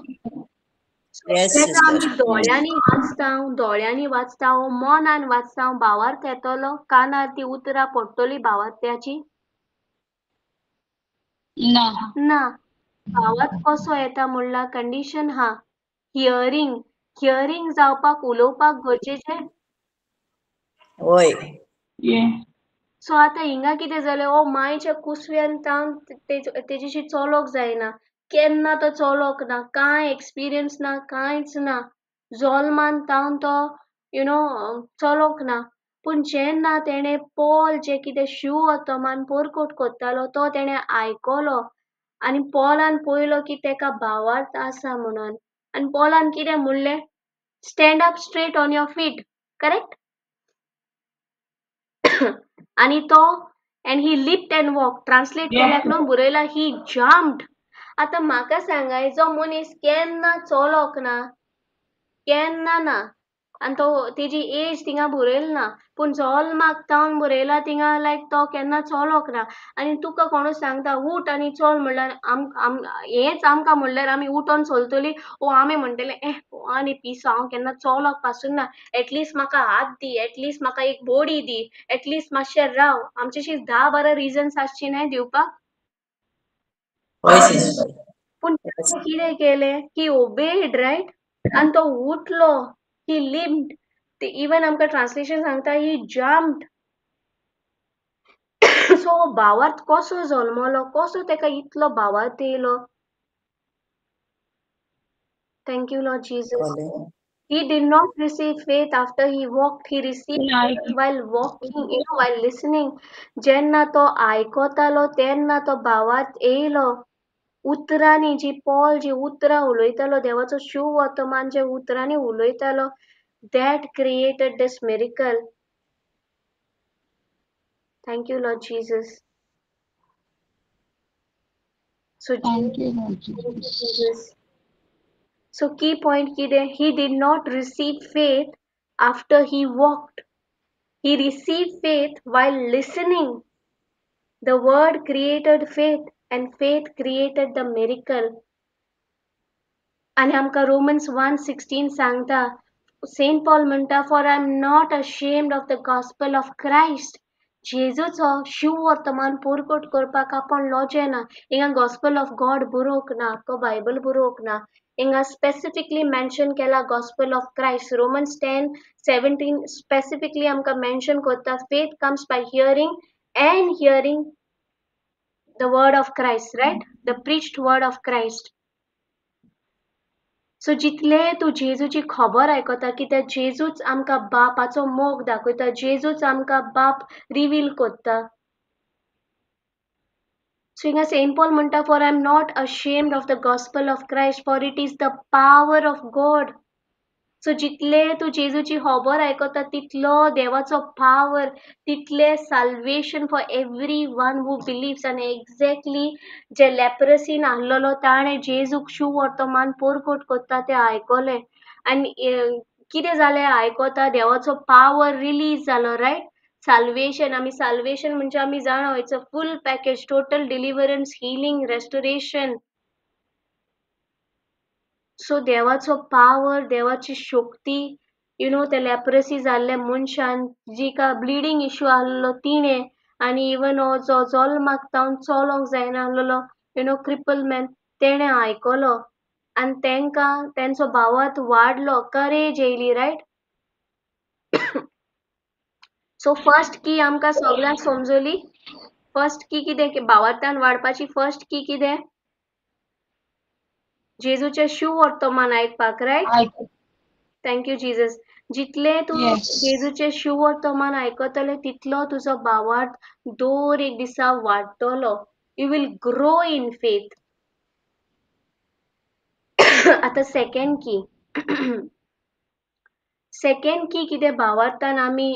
A: आमी दोळ्यांनी वाचता, दोळ्यांनी वाचता, मनान वाचता, भावार्थ येतलो, कानार ती उतरां पडटली भावार्थ्याची?
B: ना.
A: ना. भावार्थ कसो येता म्हणल्यार कंडिशन हा, हियरींग. हियरींग जावपाक उलोवपाक गरजेचें.
D: वय.
A: सो आतां हिंगा कितें जालें, हो मायच्या कुसव्यान तावन तेजेशी चलोंक जायना, केन्ना तो चलोंक ना, कांय एक्सपिरियन्स ना, कांयच ना, जोल्मान तावन तो you know चलोंक ना. पूण जेन्ना तेणें पॉल जें कितें शुवर्तमान परकोट करतालो तो तेणें आयकलो, आनी पॉलान पळयलो की तेका भावार्थ आसा म्हणून. आनी पॉलान कितें म्हणलें, stand up straight on your feet, correct? आनी तो and he leaped and walk, translate केल्याक न्हू बरयला ही जम्प्ड. आतां म्हाका सांगाय, जो मनीस केन्ना चलोंक ना, केन्ना ना, आनी तो तेजी एज थिंगा बरयल ना, पूण जल्माक तावन बरयला थिंगा, लायक तो केन्ना चलोंक ना, आनी तुका कोणूय सांगता उठ आनी चल म्हणल्यार हेंच आमकां म्हणल्यार आमी उठोन चलतली, ओ आमी म्हणटले ए आनी पिसो, हांव केन्ना चलोंक पासून ना, एटलिस्ट म्हाका हात दी, एटलिस्ट म्हाका एक बोडी दी, एटलिस्ट मातशें राव. आमचेशी 10-12 रिजन्स आसची न्हय दिवपाक. पूण कितें केलें, ही ओबेड, रायट? आनी तो उठलो, ही लिम्ड, इवन आमकां ट्रान्सलेशन सांगता ही जम्प्ड. सो भावार्थ कसो जल्मलो, कसो तेका इतलो भावार्थ येयलो? Thank you Lord Jesus. He did not receive faith after he walked. He received faith while walking, you know, while listening. जेन्ना तो आयकतालो तेन्ना तो भावार्थ येयलो. उतरांनी जी पॉल जी उतरां उलयतालो, देवाचो शुवर्तमान जे उतरांनी उलयतालो, that created this miracle. Thank you Lord Jesus. So
B: Thank you, Lord
A: thank you
B: Jesus.
A: Jesus. So key point कितें, he did not receive faith after he walked. He received faith while listening. The word created faith and faith created the miracle. आनी आमकां Romans 1:16 सांगता, Saint Paul म्हणटा, for I am not ashamed of the gospel of Christ. जेजूचो शुवर्तमान परगट करपाक आपूण लजेना. हिंगा gospel of गॉड बरोवंक ना, आख्खो बायबल बरोवंक ना. हिंगा स्पेसिफिकली मेन्शन केला gospel of Christ. Romans 10:17 specifically आमकां मेन्शन करता, faith comes by hearing and hearing the word of Christ, right? The preached word of Christ. So जितले तूं जेजूची खबर आयकता, कित्याक जेजूच आमकां बापाचो मोग दाखयता, जेजूच आमकां बाप रिवील करता. सो हिंगा सेंट पॉल म्हणटा, for I am not ashamed of the gospel of Christ, for it is the power of God. So जितले तूं जेजूची खबर आयकता तितलो देवाचो पावर, तितले salvation for every one who believes. आनी एक्झॅक्टली जे लेप्रसीन आहलेलो ताणें जेजूक शुवर्तमान परगट करता तें आयकलें आनी कितें जालें आयकता देवाचो पावर रिलीज जालो, रायट? साल्वेशन. आमी साल्वेशन म्हणजे आमी जाणा, it's a full package, total deliverance, healing, restoration. So देवाचो पावर, देवाची शक्ती, you know, ते लेप्रसी जाल्ले मनशान जिका ब्लिडींग इशू आहलो तिणें, आनी इवन हो जो जल्माक तावन चलोंक जायना आहलेलो, you know, cripple man, तेणें आयकलो आनी तेंकां तेंचो भावार्थ वाडलो, करेज येयली, रायट? सो फर्स्ट की आमकां सगल्यांक समजली. फर्स्ट की कितें भावार्थान वाडपाची फर्स्ट की कितें? जेजूचें शुवर्तमान आयकपाक, रायट? Thank you Jesus. जितले तूं जेजूचें शुवर्तमान आयकतले तितलो तुजो भावार्थ दर एक दिसा वाडटलो. You will grow in faith. आतां सेकेंड की, सेकेंड की कितें भावार्थान आमी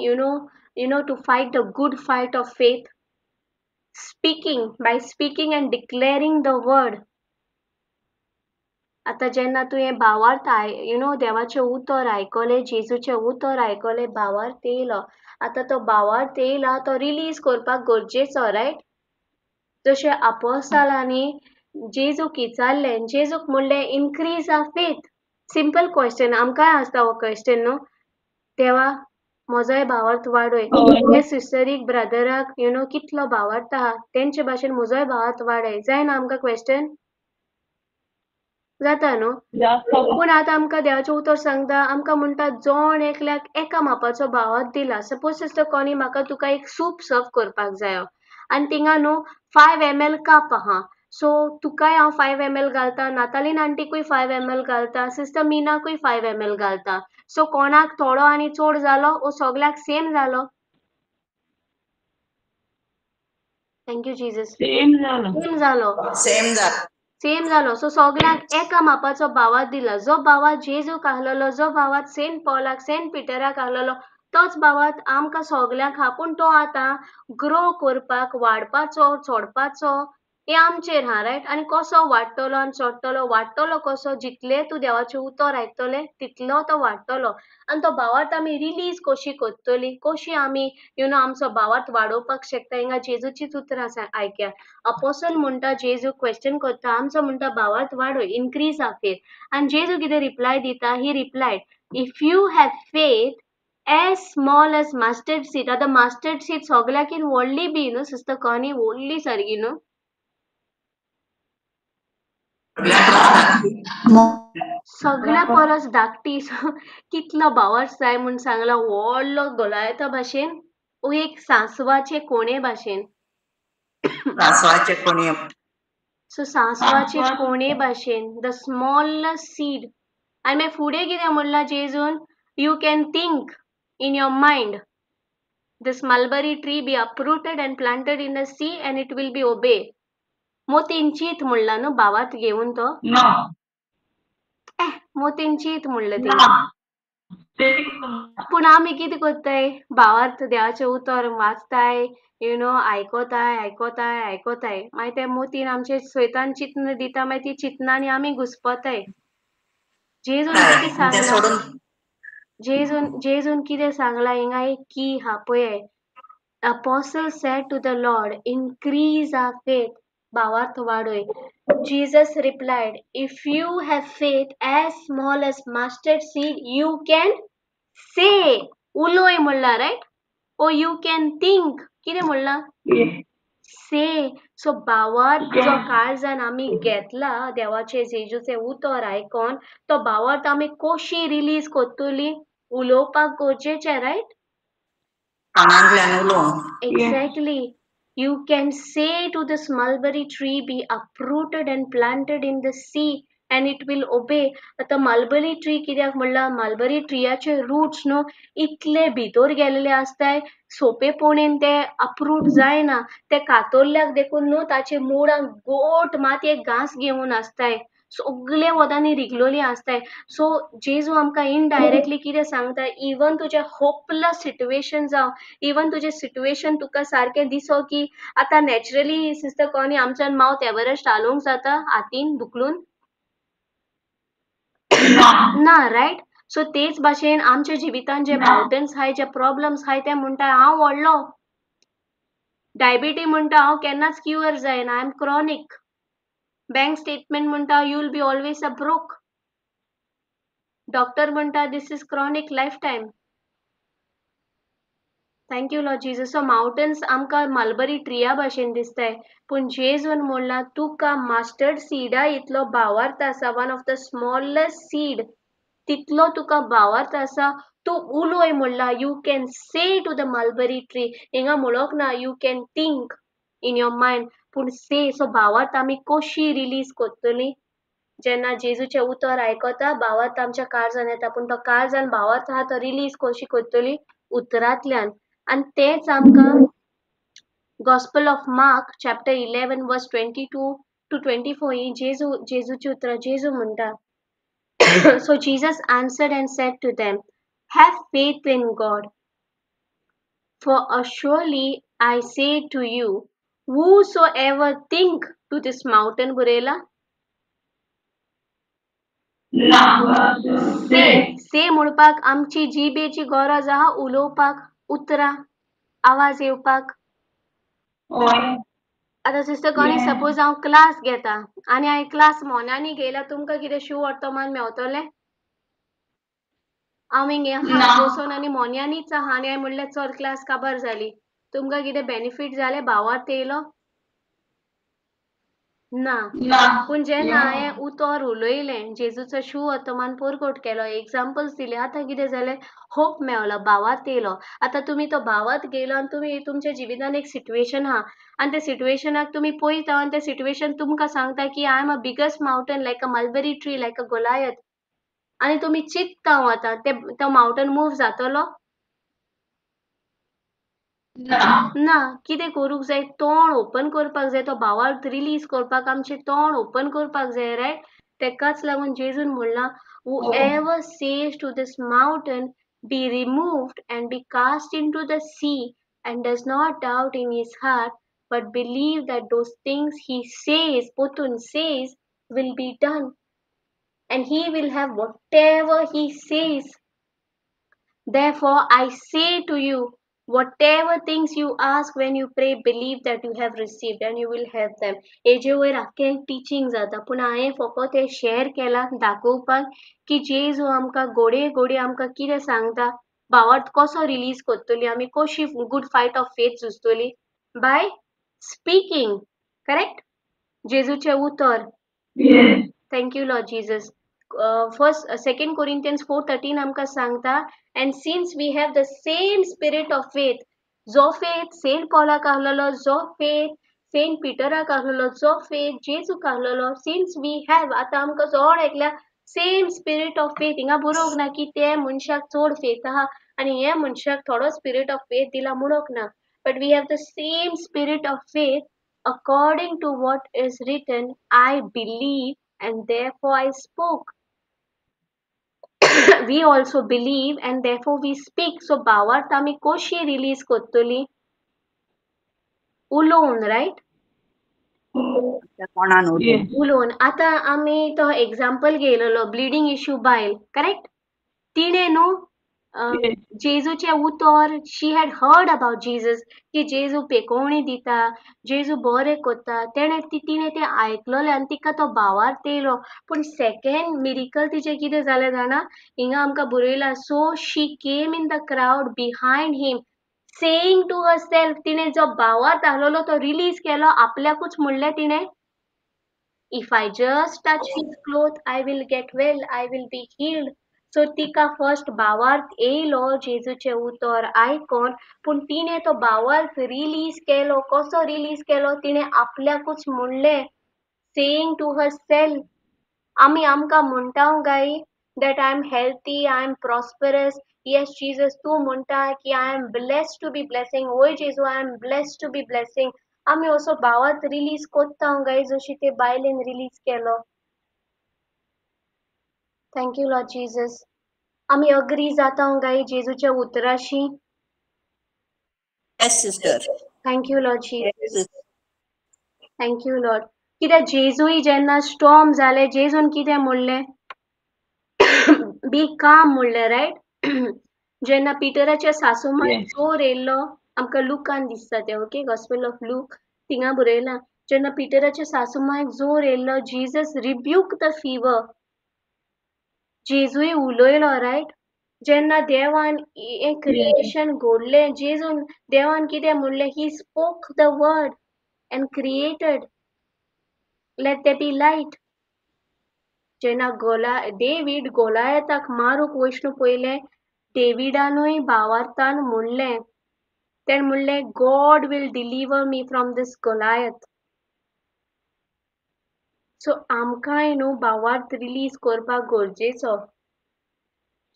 A: you know to fight the good fight of faith, speaking, by speaking and declaring the word. आतां जेन्ना तुवें भावार्थ you know देवाचें उतर आयकलें, जेजूचें उतर आयकलें, भावार्थ येयलो, आतां तो भावार्थ येयला तो रिलीज करपाक गरजेचो, रायट? जशें आपोस्तालांनी जेजूक विचारलें, जेजूक म्हणलें increase our faith. Simple question, आमकांय आसता हो क्वेश्चन न्हू, देवा म्हजोय भावार्थ वाडय, हे सिस्टरीक ब्रदराक you know कितलो भावार्थ आहा तेंचे भाशेन म्हजोय भावार्थ वाडय, जायना आमकां क्वेश्चन? जाता न्हू? पूण आतां आमकां देवाचें उतर सांगता, आमकां म्हणटा जण एकल्याक एका मापाचो भावार्थ दिला. सपोज सिस्टर कोनी म्हाका तुका एक सूप सर्व करपाक जायो आनी थिंगा न्हू 5 ml cup आहा, सो तुकाय हांव 5 ml घालता, नातालीन आंटीकूय 5 ml घालता, सिस्टर मीनाकूय 5 ml घालता. सो कोणाक थोडो आनी चड जालो वो सगल्याक सेम जालो? Thank you Jesus.
C: Same जालो,
A: सेम जालो,
D: सेम जालो,
A: सेम जालो. सो सगल्यांक एका मापाचो भावार्थ दिला. जो भावार्थ जेजूक आहलेलो, जो भावार्थ सेंट पॉलाक, सेंट पिटराक आहलेलो, तोच भावार्थ आमकां सगल्यांक आहा. पूण तो आतां ग्रो करपाक, वाडपाचो, चडपाचो हें आमचेर आहा, रायट? आनी कसो वाडटलो आनी चडटलो, वाडटलो कसो? जितलें तूं देवाचें उतर आयकतलें तितलो तो वाडटलो. आनी तो भावार्थ आमी रिलीज कशी करतली, कशी आमी you know आमचो भावार्थ वाडोवपाक शकता, हिंगा जेजूचीच उतरां आयकया. अपोसल म्हणटा, जेजू क्वेश्चन करता, आमचो म्हणटा भावार्थ वाडय, इनक्रीज our faith. आनी जेजू कितें रिप्लाय दिता? He replied, if you have faith as small as mustard seed. आतां मास्टर्ड सीड सगल्याकीन व्हडली बी न्हू सिस्टर कॉनी, व्हडली सारकी न्हू, सगळ्या परस धाकटी. कितलो भावार्थ जाय म्हूण सांगला, व्हडलो गोलायता भाशेन, ओ एक सांसवाचे कोणे भाशेन,
D: सांसवाचे कोणे.
A: सो सांसवाचे कोणे भाशेन, the smallest seed. आनी मागीर फुडें कितें म्हणलां जेजून, you can think in your mind, this mulberry tree be uprooted and planted in the sea and it will be obey. मोतीन चीत म्हणला न्हू भावार्थ घेवन तो, मोतीन चीत म्हणलें तें. पूण आमी कितें करताय? भावार्थ देवाचें उतर वाचताय, you know, आयकोताय आयकोताय आयकोताय, मागीर ते मोतीन आमचे स्वतान चिंतन दिता, मागीर ती चिंतनांनी आमी घुस्पताय. जेजून कितें
D: तें
A: सांगलां?
D: सोडून.
A: जेजून कितें सांगलां? हिंगा एक की हा पळय. Apostle said to the Lord, increase our faith. भावार्थ वाडय. Jesus replied, if you have faith as small as mustard seed, you can say. उलोय म्हणला, right? Or you can think. कितें म्हणलां? से. सो भावार्थ जो काळजान आमी घेतला देवाचें जेजूचें उतर आयकोन, तो भावार्थ आमी कशी रिलीज करतली? उलोवपाक गरजेचें, रायट?
D: तोंडांतल्यान उलोवन.
A: Exactly. You can say to this mulberry tree, be uprooted and planted in the sea, and it will obey. आतां मलबरी ट्री कित्याक म्हणला? मलबरी ट्रियाचे रूट्स न्हू इतले भितर गेलेले आसताय, सोंपेपणेन ते अप्रूट जायना. ते कातरल्याक देखून न्हू ताचे मुळांक गोट मातयेक घांस घेवन आसताय, सगळे वदांनी रिगलोली आसताय. सो जेजू आमकां इनडायरेक्टली कितें सांगता? इवन तुजें होपलेस सिट्युएशन जावं, इवन तुजें सिट्युएशन तुका सारकें दिसो की आतां नॅचरली सिस्टर कॉनी आमच्यान मावंट एव्हरेस्ट हालोवंक जाता हातीन धुकलून? ना, रायट? सो तेच भाशेन आमच्या जिवितान जे मावंटन्स आहाय, जे प्रॉब्लम्स आहाय, ते म्हणटा हांव व्हडलो. डायबिटी म्हणटा हांव केन्नाच क्युअर जायना, I am chronic. Bank statement म्हणटा you will be always a broke. Doctor म्हणटा this is chronic life time. Thank you Lord Jesus. So mountains आमकां मलबरी ट्रिया भाशेन दिसताय, पूण जेजून म्हणलां तुका मास्टर्ड सिडा इतलो भावार्थ आसा, one of the smallest seed तितलो तुका भावार्थ आसा, तूं उलोय म्हणला. You can say to the mulberry tree. हिंगा म्हणोंक ना you can think in your mind, पूण से. सो भावार्थ आमी कशी रिलीज करतली? जेन्ना जेजूचें उतर आयकता भावार्थ आमच्या काळजान येता, पूण तो काळजान भावार्थ आहा तो रिलीज कशी करतली? उतरांतल्यान. आनी तेंच आमकां gospel of Mark chapter 11 verse 22 to 24 ही जेजूची उतरां जेजू म्हणटा. So Jesus answered and said to them, have faith in God, for surely I say to you, whosoever think to this mountain बरयला से. से म्हणपाक आमची जिबेची गरज आहा उलोवपाक, उतरां आवाज येवपाक. आतां सिस्टर कॉनी, सपोज हांव क्लास घेता आनी हांवें क्लास मोन्यांनी घेयला, तुमकां कितें शू वर्तमान मेवतलें? हांव हिंगा आहा बसून आनी मोन्यांनीच आहा आनी हांवें म्हणलें चल क्लास काबार जाली, तुमकां कितें बेनिफीट जालें? भावार्थ येयलो ना. पूण जेन्ना हांवें उतर उलयलें, जेजूचो शू वर्तमान परगट केलो, एग्जाम्पल्स दिले, आतां कितें जालें? होप मेवलो, भावार्थ येयलो. आतां तुमी तो भावार्थ घेयलो आनी तुमी तुमच्या जिवितान एक सिट्युएशन आहा आनी त्या सिट्युएशनाक तुमी पळयता आनी तें सिट्युएशन तुमकां सांगता की I am a biggest mountain like a mulberry tree like a Goliath, आनी तुमी चिंतता आतां तो मावंटन मूव जातलो ना. कितें करूंक जाय? तोंड ओपन करपाक जाय, तो भावार्थ रिलीज करपाक आमचें तोंड ओपन करपाक जाय, रायट? तेकाच लागून जेजून म्हणलां, whoever says to this mountain, be removed and be cast into the sea, and does not doubt in his heart, but believe that those things he says, potun says, will be done, and he will have whatever he says. Therefore I say to you, whatever things you ask when you pray, believe that you have received and you will have them. हेजे वयर आख्खें teaching जाता, पूण हांवें फकत हें share केलां दाखोवपाक की जेजू आमकां घोडये घोडये आमकां कितें सांगता, भावार्थ कसो रिलीज करतली आमी, कशी गुड फायट ऑफ फेथ झुजतली? By speaking, correct? जेजूचें उतर. Thank you Lord Jesus. First second Corinthians 4:13 आमकां सांगता, and since we have the same spirit of faith, जो फेथ सेंट पॉलाक आहलेलो, जो फेथ सेंट पिटराक आहलेलो, जो फेथ जेजूक आहलेलो, सिन्स we have, आतां आमकां चड एकल्या सेम स्पिरीट ऑफ फेथ. हिंगा बरोवंक ना की ते मनशाक चड फेथ आहा आनी हे मनशाक थोडो स्पिरीट ऑफ फेथ दिला म्हणूंक ना, but we have the same spirit of faith according to what is written, I believe and therefore I spoke. We also believe and therefore we speak. So भावार्थ आमी कशी रिलीज करतली? उलोवन, right?
D: कोणान उलोवन.
A: उलोवन. आतां आमी तो एग्जाम्पल घेयलेलो ब्लिडींग इश्यू बायल, करेक्ट? तिणें न्हू जेजूचें उतर, she had heard about Jesus की जेजू पेकोवणी दिता, जेजू बरें करता. तेणें तिणें तें आयकलोलें आनी तिका तो भावार्थ येयलो. पूण सेकेंड मिरिकल तिचें कितें जालें जाणा? हिंगा आमकां बरयलां, so she came in the crowd behind him saying to herself. तिणें जो भावार्थ आहलोलो तो रिलीज केलो, आपल्याकूच म्हणलें तिणें, if I just touch his cloth I will get well, I will be healed. So तिका फर्स्ट भावार्थ येयलो जेजूचें उतर आयकोन, पूण तिणें तो भावार्थ रिलीज केलो. कसो रिलीज केलो? तिणें आपल्याकूच म्हणलें, सेईंग टू हर सेल्फ. आमी आमकां म्हणटा गाय that I am healthy, I am prosperous. Yes Jesus, तूं म्हणटा की I am blessed to be blessing. वय जेजू, I am blessed to be blessing. आमी असो भावार्थ रिलीज कोत्ता गाय जशी ते बायलेन रिलीज केलो. Thank you Lord Jesus. आमी अग्री जाता गाय जेजूच्या उतराशी?
D: Yes sister.
A: Thank you Lord Jesus. Thank you Lord. कित्याक जेजूय जेन्ना स्टॉर्म जाले, जेजून कितें म्हणलें? बी काम म्हणलें, रायट? जेन्ना पिटराच्या सासूमांक जोर येयल्लो, आमकां लुकान दिसता तें, ओके, गॉस्पेल ऑफ लूक, थिंगा बरयलां, जेन्ना पिटराच्या सासूमांक जोर येयल्लो, जीजस रिब्यूक the fever. जेजूय उलयलो, रायट? जेन्ना देवान हें क्रिएशन घडलें, जेजून देवान कितें म्हणलें? He spoke the word and created, let there be light. जेन्ना डेवीड गोलायताक मारूंक वचून पयलें, डेविडानूय भावार्थान म्हणलें, तेणें म्हणलें, God will deliver me from this Goliath. So आमकांय न्हू भावार्थ रिलीज करपाक गरजेचो.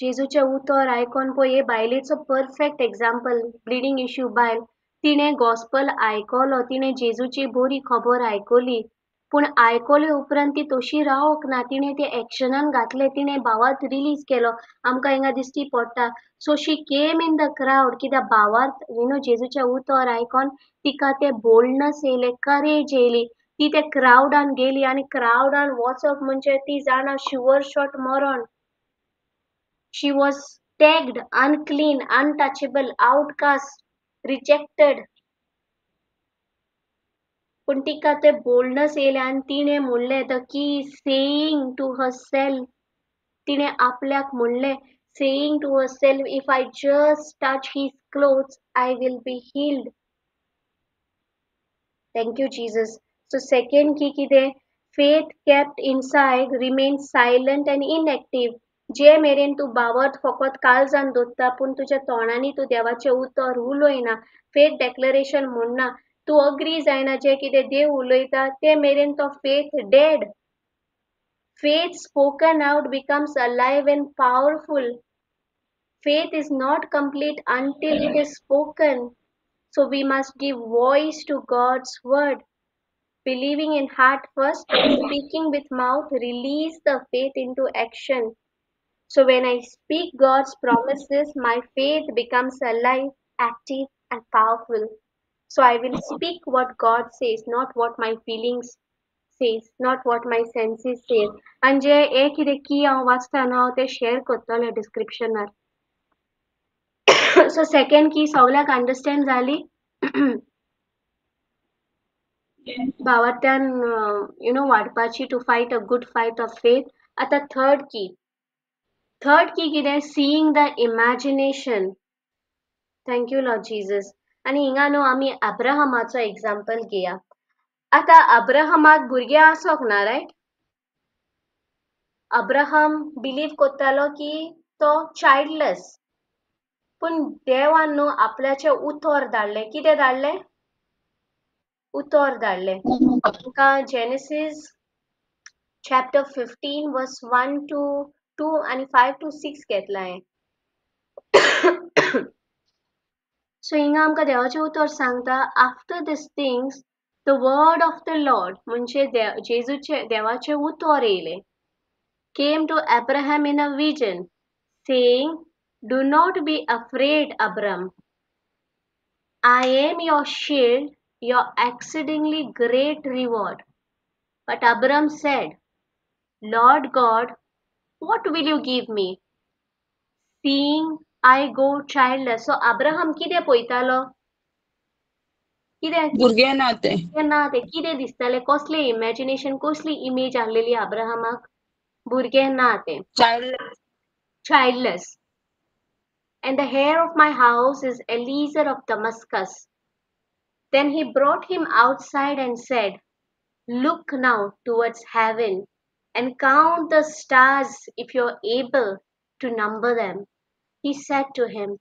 A: जेजूचें उतर आयकोन पळय, हे बायलेचो परफेक्ट एग्जाम्पल, ब्लिडींग इश्यू बायल, तिणें गॉस्पल आयकलो, तिणें जेजूची बरी खबर आयकली, पूण आयकले उपरांत ती तशी रावक ना, तिणें तें एक्शनान घातलें, तिणें भावार्थ रिलीज केलो. आमकां हिंगा दिश्टी पडटा. So she came in the crowd, कित्याक भावार्थ you know जेजूचें उतर आयकोन तिका तें बोल्डनस येयलें, करेज येयली. ती त्या क्रावडान गेली आनी क्रावडान वचप म्हणजे ती जाणा शुअर शॉट मरण. She was tagged unclean, untouchable, outcast, rejected. पूण तिका ते बोल्डनस येयलें आनी तिणें म्हणलें, the key saying to herself, तिणें आपल्याक म्हणलें, saying to herself, if I just touch his clothes I will be healed. Thank you Jesus. So second key कितें? Faith kept inside remain silent and inactive. जे मेरेन तूं भावार्थ फकत काळजान दवरता पूण तुज्या तोंडांनी तूं देवाचें उतर उलयना, फेथ डेक्लरेशन म्हणना, तूं अग्री जायना जें कितें देव उलयता, ते मेरेन तो faith dead. Faith spoken out becomes alive and powerful. Faith is not complete until it is spoken. So we must give voice to God's word. Believing in heart first, speaking with mouth, release the faith into action. So when I speak God's promises, my faith becomes alive, active and powerful. So I will speak what God says, not what my feelings says, not what my senses says. आनी जे हे कितें की हांव वाचता न्हू, हांव तें share करतलें डिस्क्रिप्शनार. सो सेकेंड की सगळ्यांक अंडरस्टँड जाली? भावार्थ्यान you know वाडपाची, to fight a good fight of faith. आतां थर्ड की. थर्ड की कितें? Seeing the imagination. Thank you Lord Jesus. आनी हिंगा न्हू आमी अब्राहमाचो एग्जाम्पल घेया. आतां अब्राहमाक भुरगें आसोंक ना, रायट? अब्राहम बिलीव करतालो की तो चायल्डलेस, पूण देवान न्हू आपल्याचें उतर धाडलें. कितें धाडलें? उतर धाडलें. आमकां Genesis chapter 15 verse 1 to 2 आनी 5 to 6 घेतलां हांवें. सो हिंगा आमकां देवाचें उतर सांगता, after this things the word of the Lord, म्हणजे जेजूचें देवाचें उतर येयलें, came to Abraham in a vision. saying, Do not be afraid, Abram. I am your shield, your exceedingly great reward. But Abram said, Lord God, what will you give me, seeing I go childless? So Abraham कितें पळयतालो? कितें?
B: भुरगें ना तें.
A: ना तें कितें दिसतालें? कसलें इमॅजिनेशन, कसली इमेज आहलेली अब्राहमाक? भुरगें ना तें.
B: Child.
A: Childless. And the heir of my house is Eliezer of Damascus. Then he brought him outside and said, Look now towards heaven and count the stars if you are able to number them. He said to him,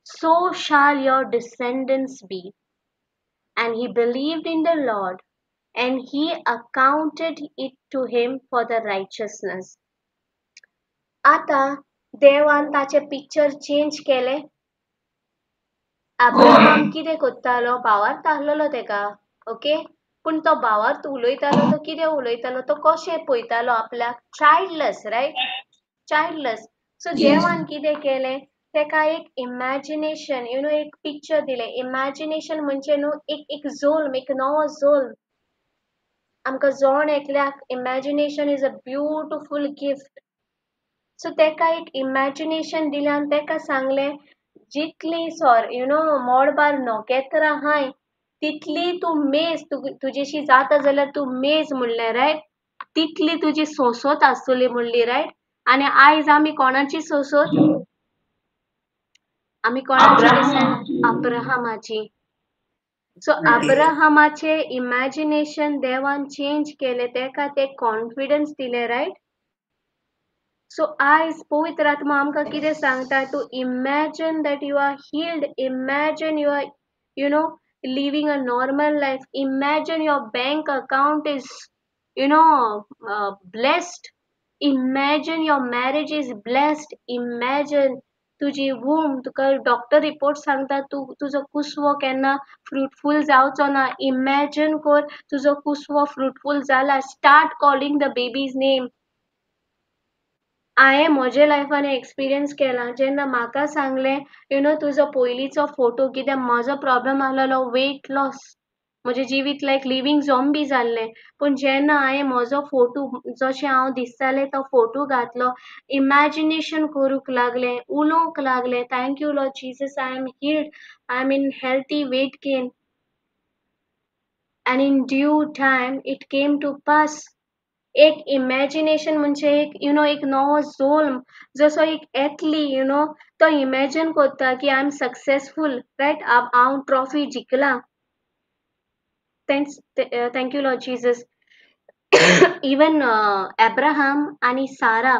A: So shall your descendants be. And he believed in the Lord, and he accounted it to him for the righteousness. आता देवान ताचें picture change केलें. अब्राहम कितें करतालो? भावार्थ आहलेलो तेका, okay? पूण तो भावार्थ उलयतालो, तो कितें उलयतालो? तो कशें पळयतालो आपल्याक? चायल्डलेस, रायट? चायल्डलेस. सो देवान कितें केलें? तेका एक इमॅजिनेशन, you know, एक पिक्चर दिलें. इमॅजिनेशन म्हणजे न्हू एक एक जोल्म, एक नवो जोल्म आमकां जण एकल्याक. Imagination is a beautiful gift. So तेका एक इमॅजिनेशन दिलें आनी तेका सांगलें, जितली सॉर you know मोडबार नखेत्रां आहाय तितली तूं मेज, तुजेशी जाता जाल्यार तूं मेज म्हणलें, रायट? तितली तुजी सोंसत आसतली म्हणली, रायट? आनी आयज आमी कोणाची सोंसत? आमी कोणाची? अब्राहमाची. सो अब्राहमाचे इमॅजिनेशन देवान चेंज केलें, तेका ते कॉन्फिडन्स दिलें, रायट? सो आयज पवित्र आत्मा आमकां कितें सांगता? To imagine that you are healed, imagine you are living a normal life, imagine your bank account is blessed, imagine your marriage is blessed, imagine तुजी वूम, तुका डॉक्टर रिपोर्ट सांगता तूं तुजो कुसवो केन्ना फ्रुटफूल जावचो ना, इमॅजिन कर तुजो कुसवो फ्रुटफूल जाला. Start calling the baby's name. हांवें म्हज्या लायफान एक्सपिरियन्स केला. जेन्ना म्हाका सांगलें, you know, तुजो पयलींचो फोटो, कित्याक म्हजो प्रॉब्लम आहलेलो वेट लॉस, म्हजें जिवीत लायक लिवींग झॉम्बी जाल्लें. पूण जेन्ना हांवें म्हजो फोटो, जशें हांव दिसतालें तो फोटो घातलो, इमॅजिनेशन करूंक लागलें, उलोवंक लागलें, Thank you, Lord Jesus, I am healed, I am in healthy weight gain. And in due time it came to pass. एक इमॅजिनेशन म्हणजे एक you know एक नवो जोल्म. जसो एक एथली you know तो इमॅजिन करता की I am successful, right? हांव trophy जिखला. Thanks, thank you, Lord Jesus. Even Abraham आनी सारा,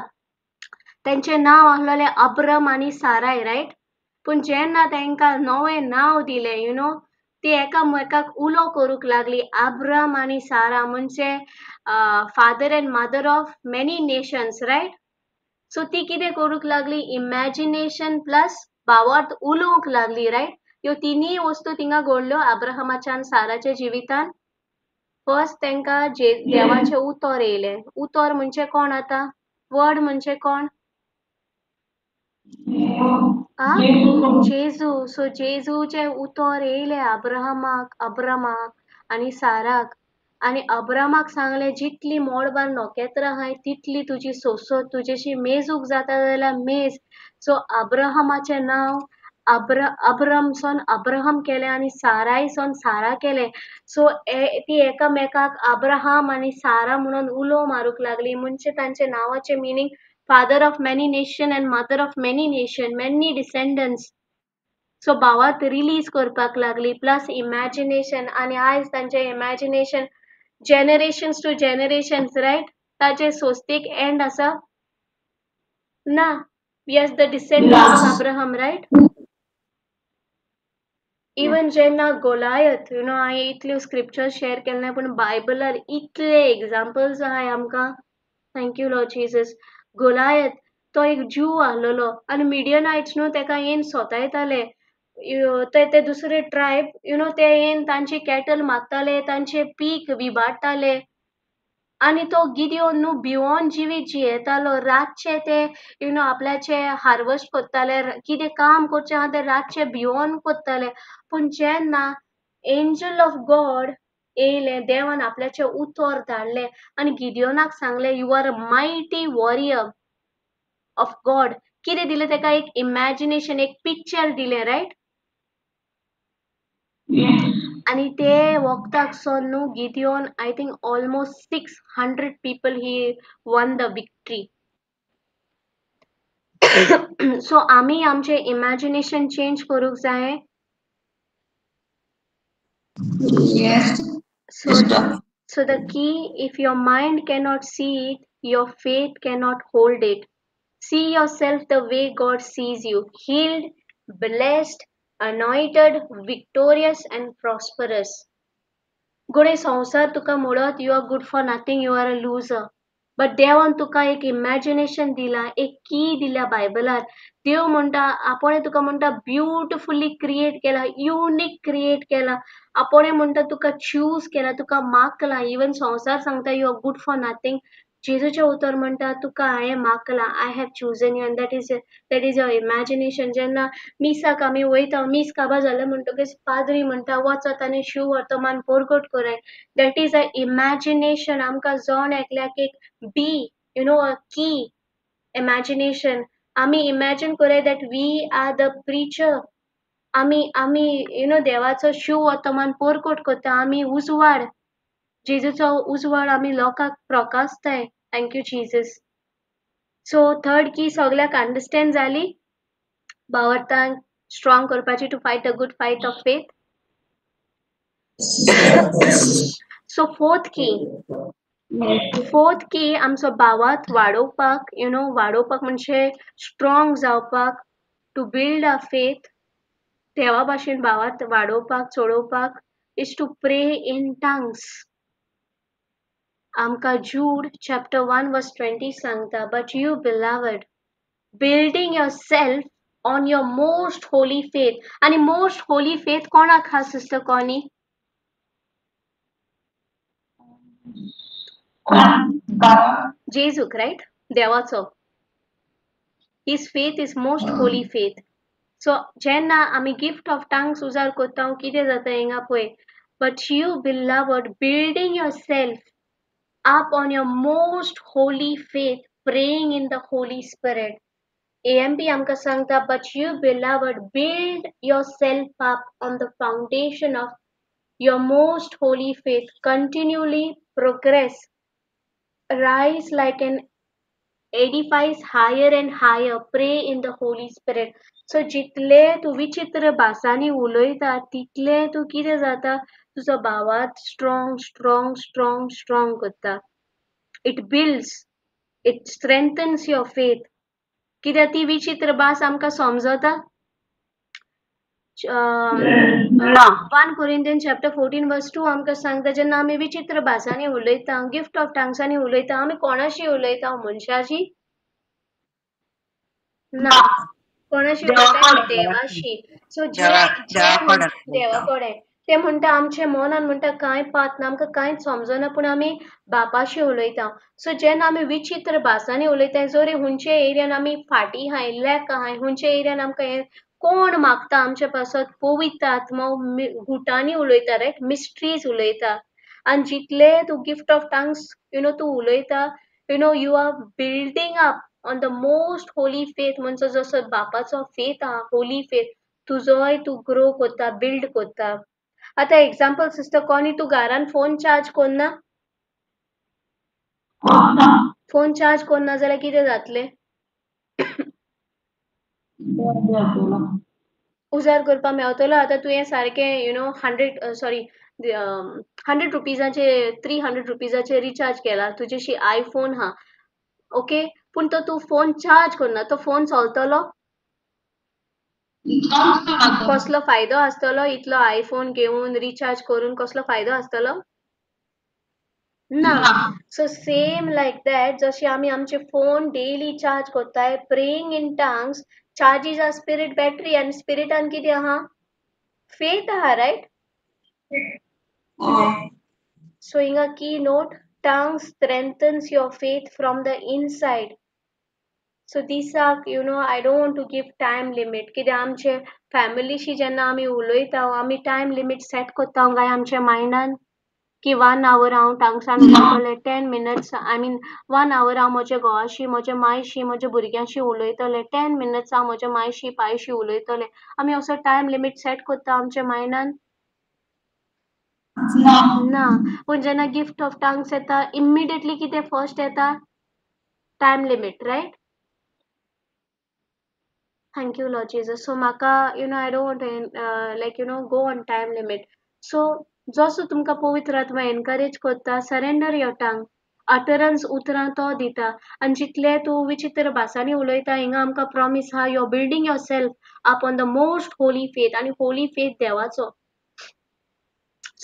A: तेंचें नांव आहलेलें अब्रम आनी साराय, रायट? पूण जेन्ना तांकां नवें नांव दिलें, you know, ती एकामेकाक उलो करूंक लागली, अब्रम आनी सारा म्हणजे father and mother of many nations, right? So ती कितें करूंक लागली? इमॅजिनेशन प्लस भावार्थ उलोवंक लागली, रायट? ह्यो तिनूय वस्तू थिंगा घडल्यो अब्राहमाच्या आनी साराच्या जिवितान. फर्स्ट तांकां जे देवाचें उतर येयलें. उतर म्हणजे कोण आतां? वर्ड म्हणजे कोण? आ, जेजू. सो जेजूचें उतर येयलें अब्राहमाक, अब्रमाक आनी साराक आनी अब्रामाक सांगलें, जितली मोडबार नखेत्रां आहाय तितली तुजी सोंसत, तुजेशी मेजूंक जाता जाल्यार मेज. सो अब्राहमाचें नांव अब्रम सोन अब्राहम केलें आनी साराय सोन सारा केलें. सो ती एकामेकाक अब्राहम आनी सारा म्हणून उलो मारूंक लागली. म्हणजे तांचे नांवाचें meaning father of many nation and mother of many nation, many descendants. So भावार्थ रिलीज करपाक लागली प्लस इमॅजिनेशन. आनी आयज तांचें imagination generations to generations, right? ताचे सोस्तीक एंड आसा ना. We are the descendants of Abraham, right? Even जेन्ना गोलायत, you know, हांवें इतल्यो स्क्रिप्चर शेअर केले, पूण बायबलार इतले एग्जाम्पल्स आहाय आमकां. Thank you, Lord Jesus. Goliath तो एक ज्यू आहलेलो आनी मिडियनायट्स न्हू तेका येवन सोतायताले. ते दुसरे ट्रायब, you know, ते येवन तांची कॅटल मारताले, तांचे पीक विबाडटाले. आनी तो गिदियोन न्हू भिवोन जिवीत जियेतालो. रातचे ते you know आपल्याचे हार्वस्ट करताले, कितें काम करचें आहा तें रातचे भिवोन करताले. पूण जेन्ना एंजल ऑफ गॉड येयलें, देवान आपल्याचें उतर धाडलें आनी गिदियोनाक सांगलें, you are a mighty warrior of God. कितें दिलें तेका? एक इमॅजिनेशन, एक पिक्चर दिलें, रायट? आनी ते वखदाक सोन न्हू Gideon I think almost 600 people he won the victory. So आमी आमचें इमॅजिनेशन चेंज करूंक जाय.
B: Yes.
A: So, so the key, if your mind cannot see it, your faith cannot hold it. See yourself the way God sees you, healed, blessed, anointed, victorious and prosperous. घडये संवसार तुका म्हणत you are good for nothing, you are a loser. But देवान तुका एक imagination दिला, एक की दिल्या बायबलार. देव म्हणटा आपणे तुका म्हणटा ब्युटिफुली क्रिएट केला, युनीक क्रिएट केला. आपणे म्हणटा तुका चूज केला, तुका मागला. इवन संवसार सांगता you are good for nothing. जेजूचें उतर म्हणटा तुका हांवें मागला, I have chosen you. And that is your imagination. जेन्ना मिसाक आमी वयता, मीस काबार जालें म्हणटकीच पाद्री म्हणटा वचात आनी शुवर्तमान परगट कराय. That is a imagination. आमकां जण एकल्याक एक be you know a key imagination. आमी इमॅजीन करया that we are the preacher. आमी you know देवाचो शुवर्तमान परगट करता. आमी उजवाड, जेजूचो उजवाड आमी लोकांक प्रकाशताय. Thank you Jesus. So third key सगळ्याक अंडरस्टँड जाली? भावार्थान स्ट्रॉंग करपाची, to fight a good fight of faith. So fourth key, fourth key आमचो भावार्थ वाडोवपाक, you know वाडोवपाक म्हणजे स्ट्रॉंग जावपाक, टू बिल्ड अ फेथ, देवा भाशेन भावार्थ वाडोवपाक, चडोवपाक, is to pray in tongues. आमकां Jude chapter 1 verse 20 सांगता, but you beloved, building yourself on your most holy faith. आनी मोस्ट होली फेथ कोणाक आहा सिस्टर कॉनी? जेजूक, रायट? देवाचो. His faith is most holy faith. So जेन्ना आमी गिफ्ट ऑफ टंग्स उजार करता, कितें जाता हिंगा पळय. But you beloved, building yourself up on your most holy faith, praying in the Holy Spirit. AMP आमकां सांगता, but you beloved, build yourself up on the foundation of your most holy faith, continually progress, rise like an edifice higher and higher, pray in the Holy Spirit. So जितले तूं विचित्र भासांनी उलयता तितले तूं कितें जाता, तुजो भावार्थ स्ट्रॉंग स्ट्रॉंग स्ट्रॉंग स्ट्रॉंग करता. It builds, it strengthens your faith. कित्याक ती विचित्र भास आमकां समजता?
C: ना.
A: 1 Corinthian chapter 14 verse 2 आमकां सांगता, जेन्ना आमी विचित्र भासांनी उलयता, गिफ्ट ऑफ टंग्सांनी उलयता, आमी कोणाशी उलयता? मनशाशी ना. कोणाशी उलयता? देवाशी. सो जे देवा कडेन ते म्हणटा, आमचे मनान म्हणटा कांय पात ना, आमकां कांयच समजना, पूण आमी बापाशी उलयता. सो जेन्ना आमी विचित्र भासांनी उलयता, जरी हुंचे एरियान आमी फाटीं आहाय, लॅक आहाय, हुंचे एरियान आमकां हें कोण मागता आमचे पासत, पवित्र आत्मो गुटांनी उलयता, रायट? मिस्ट्रीज उलयता. आनी जितले तूं gift of tongues you know तूं उलयता, you know you are building up on the most holy faith. म्हणजे जसो बापाचो फेथ आहा, होली फेथ, तुजोय तूं ग्रो करता, बिल्ड करता. आतां एग्जाम्पल सिस्टर कॉनी, तूं घरान फोन चार्ज करना, फोन चार्ज करना जाल्यार कितें जातलें? उजार करपाक मेवतलो. आतां तुवें सारकें you know 100 रुपीजाचे 300 रुपीजाचे रिचार्ज केला, तुजेशी आयफोन हा, ओके, पूण तो तूं फोन चार्ज करना, तो फोन चलतलो? कसलो फायदो आसतलो इतलो आयफोन घेवन रिचार्ज करून? कसलो फायदो आसतलो? ना. सो सेम लायक that, जशें आमी आमचे फोन डेली चार्ज करताय, praying in tongues charges our spirit battery. आनी स्पिरिटान कितें आहा? फेथ आहा, रायट? सो हिंगा की note, Tongue strengthens your faith from the inside. So दिसाक you know I don't want to give time limit, कित्याक आमचे फॅमिलीशी जेन्ना आमी उलयता आमी टायम लिमीट सेट करता काय आमच्या मायंडान की 1 our हांव टंग्सान उलयतलें, 10 मिनट्स I mean 1 our हांव म्हज्या घोवाशी, म्हज्या मायशी, म्हज्या भुरग्यांशी उलयतलें, 10 मिनट्स हांव म्हज्या मायशी पायशी उलयतलें. आमी असो टायम लिमीट सेट करता आमच्या मायंडान? ना. पूण जेन्ना गिफ्ट ऑफ टंग्स येता इमिडिएटली कितें फर्स्ट येता? Time limit, right? Thank you Lord Jesus. So म्हाका you know I don't want like you know go on time limit. So जसो तुमकां पवित्र आत्मा एनकरेज करता, सरेंडर your tongue, utterance उतरां तो दिता. आनी जितले तूं विचित्र भासांनी उलयता, हिंगा आमकां प्रॉमीस आहा, you are building yourself up on the most holy faith. आनी होली फेथ देवाचो.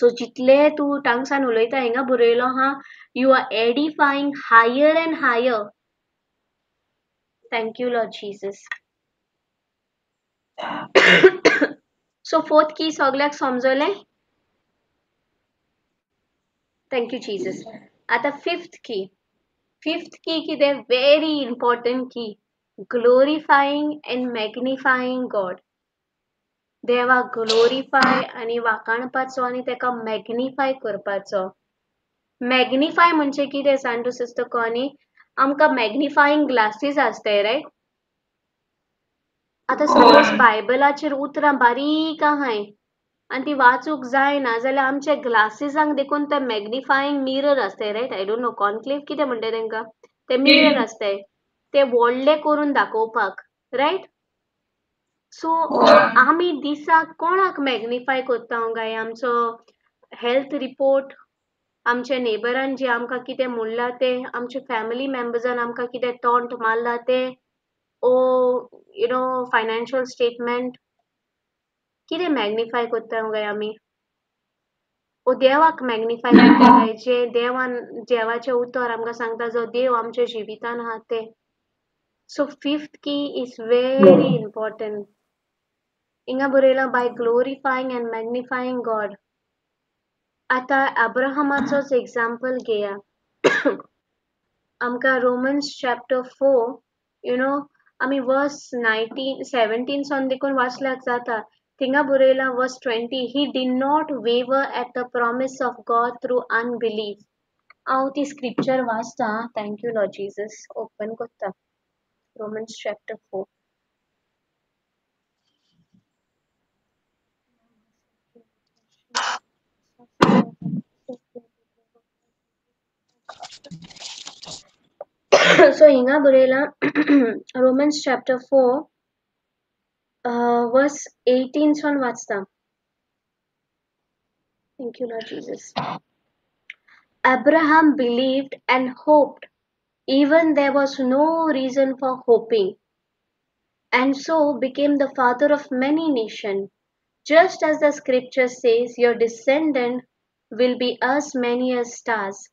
A: सो जितले तूं टंग्सान उलयता, हिंगा बरयलो आहा, you are edifying higher and higher. Thank you Lord Jesus. So fourth key सगळ्याक समजलें? Thank you Jesus. आता फिफ्थ की. फिफ्थ की कितें? Very important key, glorifying and magnifying God. देवाक ग्लोरिफाय आनी वाखाणपाचो आनी तेका मॅग्निफाय करपाचो. मॅग्निफाय म्हणजे कितें सांग सिस्टर कॉनी? आमकां मॅग्निफाईंग ग्लासीस आसताय, रायट? आतां सपोज बायबलाचेर उतरां बारीक आहाय आनी ती वाचूंक जायना जाल्यार आमच्या ग्लासीसांक देखून ते मॅग्निफाईंग मिरर आसताय, right? I don't know conclave कितें म्हणटा तेंकां, ते मिरर आसताय ते व्हडले करून दाखोवपाक, रायट? सो आमी दिसाक कोणाक मॅग्निफाय करता काय? आमचो हेल्थ रिपोर्ट, आमच्या नेबरान जे आमकां कितें म्हणलां तें, आमच्या फॅमिली मेंबर्सान आमकां कितें टॉन्ट मारलां तें, ओ you know financial statement, कितें मॅग्निफाय करता काय आमी? ओ देवाक मॅग्निफाय करता काय? जे देवान देवाचें उतर आमकां सांगता, जो देव आमच्या जिवितान आहा तें. So fifth key is very important. हिंगा बरयलां by glorifying and magnifying God. आतां अब्राहमाचोच एग्जाम्पल घेया. आमकां रोमन्स चॅप्टर 4 you know आमी वर्स 19 17 सावन देखून वाचल्यार जाता. थिंगा बरयलां verse 20, he did not waver at the promise of God through unbelief. हांव ती स्क्रिप्चर वाचता. Thank you Lord Jesus. Open करता Romans chapter 4. So हिंगा बरयलां रोमन्स चॅप्टर 4 वर्स 18 सावन वाचता. Thank you Lord Jesus. Abraham believed and hoped, even there was no reason for hoping, and so became the father of many nations. Just as the scripture says, your descendant will be as many as stars.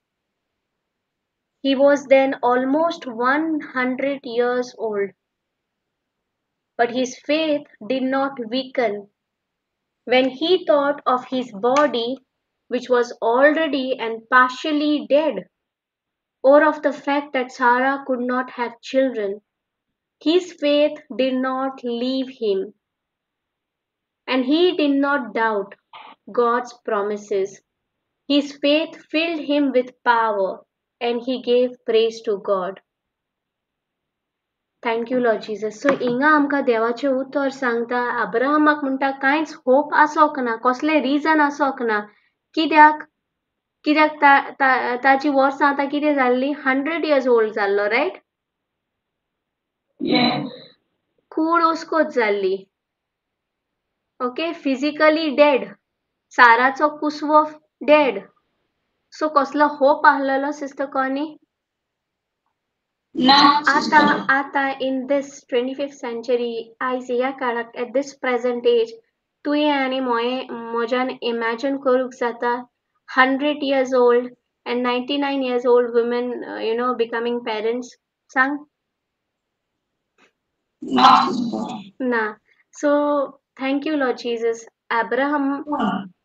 A: He was then almost 100 years old, but his faith did not weaken when he thought of his body, which was already and partially dead, or of the fact that Sarah could not have children. His faith did not leave him, and he did not doubt God's promises. His faith filled him with power, and he gave praise to God. Thank you Lord Jesus. So हिंगा आमकां देवाचें उतर सांगता, अब्राहमाक म्हणटा कांयच hope आसोंक ना, कसलें reason आसोंक ना. कित्याक? कित्याक ताची वर्सां आतां कितें जाल्लीं? 100 इयर्स ओल्ड जाल्लो, रायट? कूड ओस्कोत जाल्ली, ओके, फिजिकली डेड, साराचो कुसवो डेड. सो कसलो होप आहलेलो सिस्टर कॉनी? आतां आतां इन दीस 25th century, आयज ह्या काळाक एट these present age, तुवें आनी म्हज्यान इमॅजीन करूंक जाता 100 years old and 99 years old women, you know, becoming parents? सांग? ना. So thank you Lord Jesus. Abraham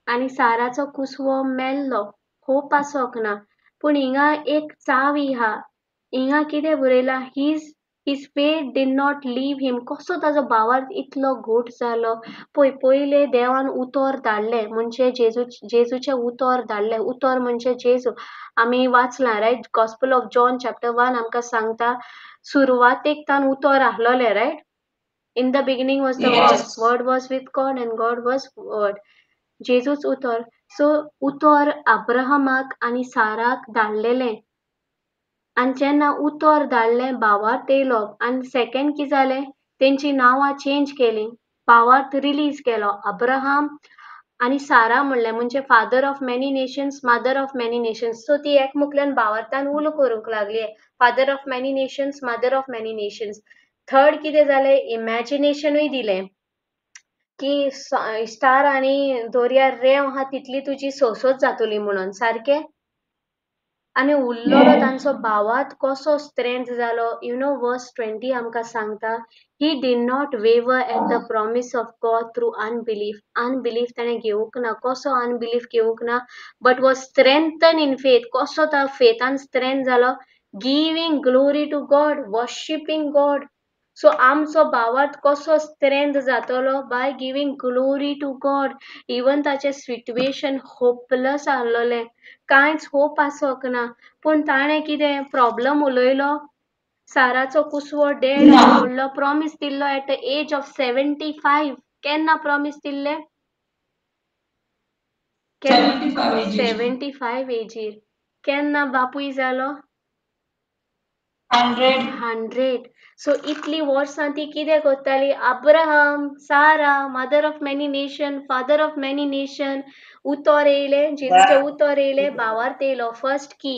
A: आनी साराचो कुसवो मेल्लो, होप आसोंक ना, पूण हिंगा एक चावी आहा. हिंगा कितें बरयलां, his faith did not leave him. कसो ताजो भावार्थ इतलो घट जालो? पळय, पयले देवान उतर धाडलें, म्हणजे जेजू, जेजूचें उतर धाडलें. उतर म्हणजे जेजू. आमी वाचलां, right? Gospel of John chapter 1 आमकां सांगता, सुरवातेक तान उतर आहलोलें, right? In the beginning was the word, word was with God and God was word. जेजूच उतर. सो उतर अब्राहमाक आनी साराक धाडलेलें, आनी जेन्ना उतर धाडलें भावार्थ येयलो. आनी सेकेंड कितें जालें, तेंची नांवां चेंज केलीं, भावार्थ रिलीज केलो. अब्राहम आनी सारा म्हणलें, म्हणजे father of many nations, mother of many nations. So ती एकमुकल्यान भावार्थान उलो करूंक लागली, father of many nations, mother of many nations. Third कितें जालें, इमॅजिनेशनूय दिलें की स्टार आनी दर्यार रेंव आहा तितली तुजी सोंसोच जातली म्हणून, सारकें? आनी उरलेलो तांचो भावार्थ कसो स्ट्रेंथ जालो, you know, verse 20 आमकां सांगता, he did not waver at the promise of God through unbelief. Unbelief ताणें घेवंक ना. कसो अनबिलीफ घेवंक ना? But was strengthen in faith. कसो तो फेथान स्ट्रेंथ जालो? Giving glory to God, worshipping God. So आमचो भावार्थ कसो स्ट्रेंथ जातलो? By giving glory to God. Even ताचें सिट्युएशन होपलेस आहलोलें, कांयच होप आसोंक ना, पूण ताणें कितें प्रॉब्लम उलयलो? साराचो कुसवो डेड म्हणलो, प्रॉमीस दिल्लो at the age of 75. केन्ना प्रॉमीस दिल्लें? 75 एजीर. केन्ना बापूय जालो? 100. सो इतली वर्सां ती कितें करताली? Abraham, Sarah, mother of many nation, father of many nation. उतर येयलें, जेजूचें उतर येयलें, भावार्थ येयलो, फर्स्ट की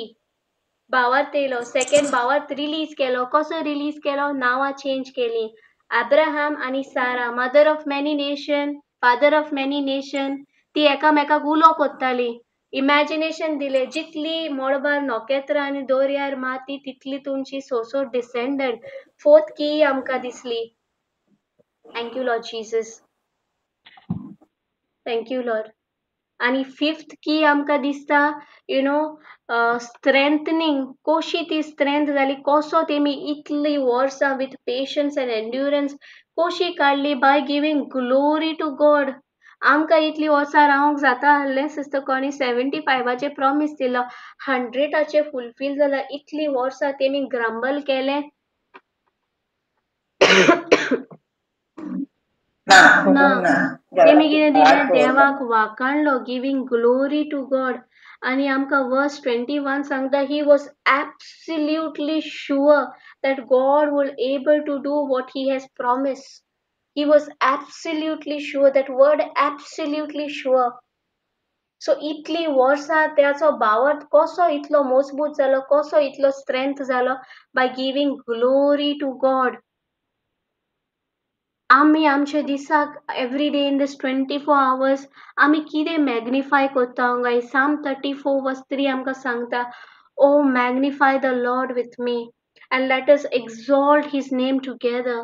A: भावार्थ येयलो, सेकेंड भावार्थ रिलीज केलो. कसो रिलीज केलो? नांवां चेंज केलीं, अब्राहम आनी Sarah, mother of many nation, father of many nation. ती एकामेकाक उलो कोत्ताली, इमॅजिनेशन दिलें, जितली मळबार नखेत्रां आनी दर्यार माती तितली तुमची सोंसो डिसेंडंट. फोर्थ की आमकां दिसली. Thank you Lord Jesus, thank you Lord. आनी फिफ्थ की आमकां दिसता, you know, strengthening. कशी ती स्ट्रेंथ जाली, कसो तेमी इतली वर्सां विथ पेशन्स एंड एन्ड्युरन्स कशी काडली? By giving glory to God. आमकां इतली वर्सां रावंक जाता आहलें सिस्टर कोनी? 75 प्रॉमीस दिलो, 100 फुलफील जाला. इतली वर्सां तेमी ग्रंबल केलें ना, तेमी कितें दिलें? देवाक वाखाणलो, गिवींग ग्लोरी टू गॉड. आनी आमकां वर्स 21 सांगता, he was absolutely sure that God will able to do what he has promise. He was absolutely sure. That word absolutely sure. So इतली वर्सां त्याचो भावार्थ कसो इतलो मजबूत जालो, कसो इतलो स्ट्रेंथ जालो? By giving glory to God. आमी आमच्या दिसाक every day in this 24 hours आमी कितें मॅग्निफाय करता गाय? Psalm 34 verse 3 आमकां सांगता, O magnify the Lord with me and let us exalt his name together.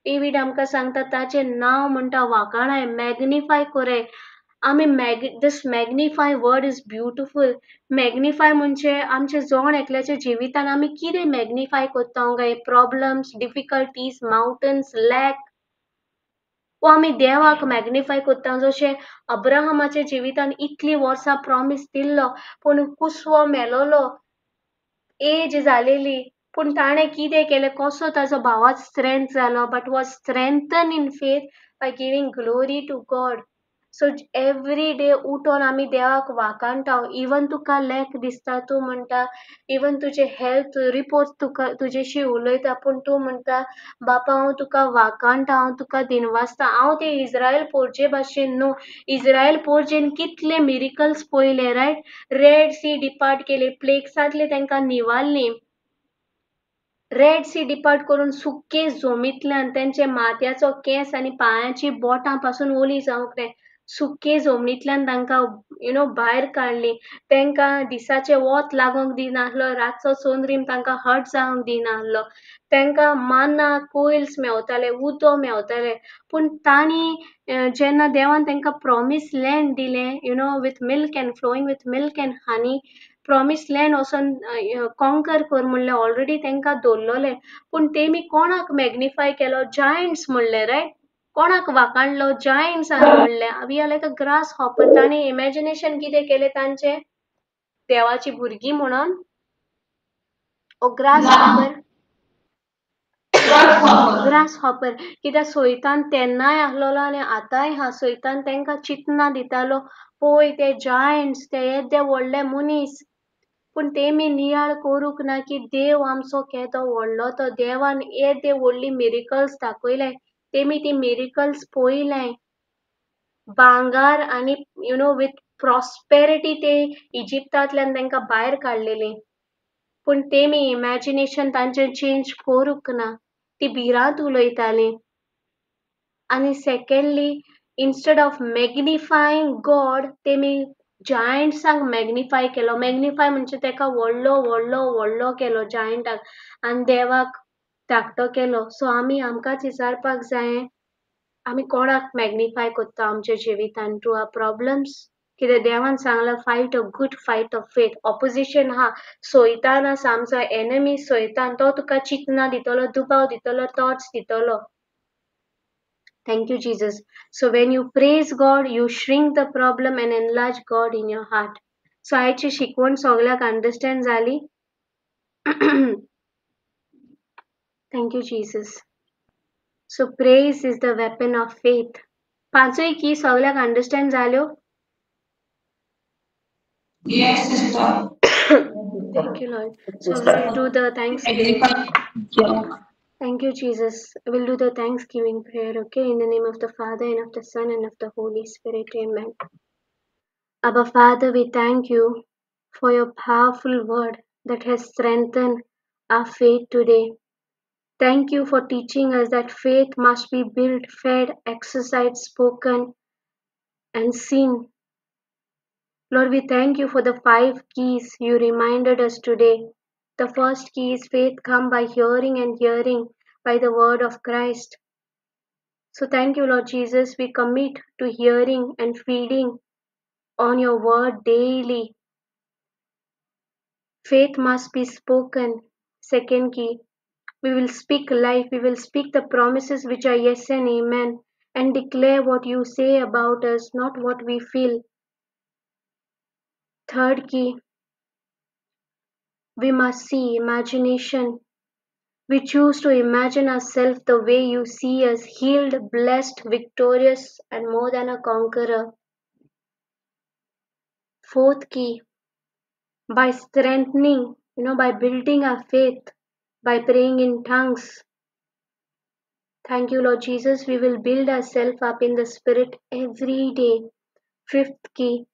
A: David आमकां सांगता, ताचें नांव म्हणटा वाखाणाय, मॅग्निफाय कोराय. आमी this magnify word is beautiful. Magnify म्हणजे आमच्या जण एकल्याच्या जिवितान आमी कितें मॅग्निफाय करता गाय? प्रॉब्लम्स, डिफिकल्टीज, मावंटन्स, लॅक, वो आमी देवाक मॅग्निफाय करता? जशें अब्राहमाच्या जिवितान इतलीं वर्सां प्रॉमीस दिल्लो, पूण कुसवो मेलोलो, एज जालेली, पूण ताणें कितें केलें? कसो ताजो भावार्थ स्ट्रेंथ जालो? But was strengthen in faith by giving glory to God. So every day उठोन आमी देवाक वाखाणटा. इवन तुका लॅक दिसता, तूं म्हणटा, इवन तुजें हेल्थ रिपोर्ट तुका तुजेशी उलयता, पूण तूं म्हणटा, बापा हांव तुका वाखाणटा, हांव तुका दिनवासता. हांव ते इज्रायल पोरजे भाशेन न्हू. इज्रायल पोरजेन कितले मिरिकल्स पळयले, रायट? रेड सी डिपार्ट केले, प्लेग्सांतले तांकां निवारली, रेड सी डिपार्ट करून सुके जमींतल्यान तेंचे माथ्याचो केंस आनी पांयाची बोटां पासून ओली जावंक नाय. सुके जमनींतल्यान तांकां भायर काडलीं. तांकां दिसाचें वत लागूंक दिनासलो, रातचो चंद्रीम तांकां हट जावंक दिनासलो. तांकां मान्ना कोयल्स मेवताले, उदो मेवताले. पूण तांणी जेन्ना देवान तांकां प्रॉमीस लँड दिलें, with milk and flowing with milk and honey, promise land वचोन कॉन्कर कर म्हणलें, ऑलरेडी तांकां दवरलोलें. पूण तेमी कोणाक मॅग्निफाय केलो? जायंट्स म्हणलें, रायट? कोणाक वाखाणलो? जायंट्स म्हणलें. We are like a grasshopper. तांणी इमॅजिनेशन कितें केलें तांचें? देवाची भुरगीं म्हणून ओ ग्रास हॉपर, ग्रास हॉपर. कित्याक सोयतान तेन्नाय आसलेलो आनी आतांय आहा. सोयतान तांकां चिंतना दितालो, पळय ते जायंट्स, ते येदे व्हडले मनीस. पूण तेमी नियाळ करूंक ना की देव आमचो केदो व्हडलो तो. देवान येदे व्हडली मिरिकल्स दाखयले, तेमी ती मिरिकल्स पळयलें. भांगार आनी विथ प्रॉस्पेरिटी ते इजिप्तांतल्यान तांकां भायर काडलेली. पूण तेमी इमॅजिनेशन तांचें चेंज करूंक ना, ती भिरांत उलयताली. आनी secondly, instead of magnifying God, तेमी जायंट्सांक मॅग्निफाय केलो. मॅग्निफाय म्हणजे ताका व्हडलो व्हडलो व्हडलो केलो जायंटाक, आनी देवाक धाकटो केलो. सो आमी आमकांच विचारपाक जाय, आमी कोणाक मॅग्निफाय करता आमच्या जिवितान? To our problems? कित्याक देवान सांगलां, fight a good fight of faith. Opposition आहा, सोयतान आसा आमचो एनमी सोयतान, तो तुका चिंतना दितलो, दुबाव दितलो, थॉट्स दितलो. Thank you, Jesus. So when you praise God, you shrink the problem and enlarge God in your heart. So आयची शिकवण सगळ्याक अंडरस्टँड जाली? Thank you, Jesus. So praise is the weapon of faith. पांचूय की सगळ्याक understand जाल्यो?
B: Yes, sister.
A: Thank you, Lord. So we'll do the thanksgiving. Thank you, Jesus. We'll do the thanksgiving prayer, okay? In the name of the Father, and of the Son, and of the Holy Spirit. Amen. Abba, Father, we thank you for your powerful word that has strengthened our faith today. Thank you for teaching us that faith must be built, fed, exercised, spoken, and seen. Lord, we thank you for the 5 keys you reminded us today. The first key is faith come by hearing, and hearing by the word of Christ. So thank you, Lord Jesus. We commit to hearing and feeding on your word daily. Faith must be spoken. Second key, we will speak life. We will speak the promises which are yes and amen, and declare what you say about us, not what we feel. Third key, we must see imagination. We choose to imagine ourselves the way you see us, healed, blessed, victorious, and more than a conqueror. Fourth key, by strengthening, by building our faith, by praying in tongues. Thank you, Lord Jesus. We will build ourselves up in the Spirit every day. Fifth key,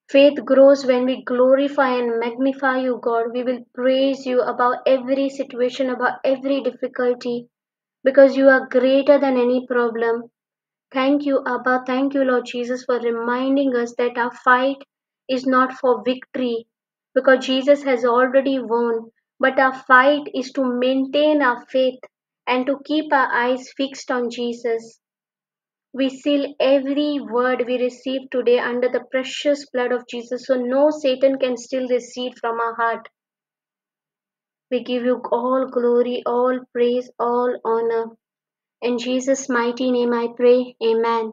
A: faith grows when we glorify and magnify you, God. We will praise you above every situation, above every difficulty, because you are greater than any problem. Thank you, Abba. Thank you, Lord Jesus, for reminding us that our fight is not for victory, because Jesus has already won. But our fight is to maintain our faith and to keep our eyes fixed on Jesus. We seal every word we receive today under the precious blood of Jesus, so no Satan can steal this seed from our heart. We give you all glory, all praise, all honor. In Jesus' mighty name I pray. Amen.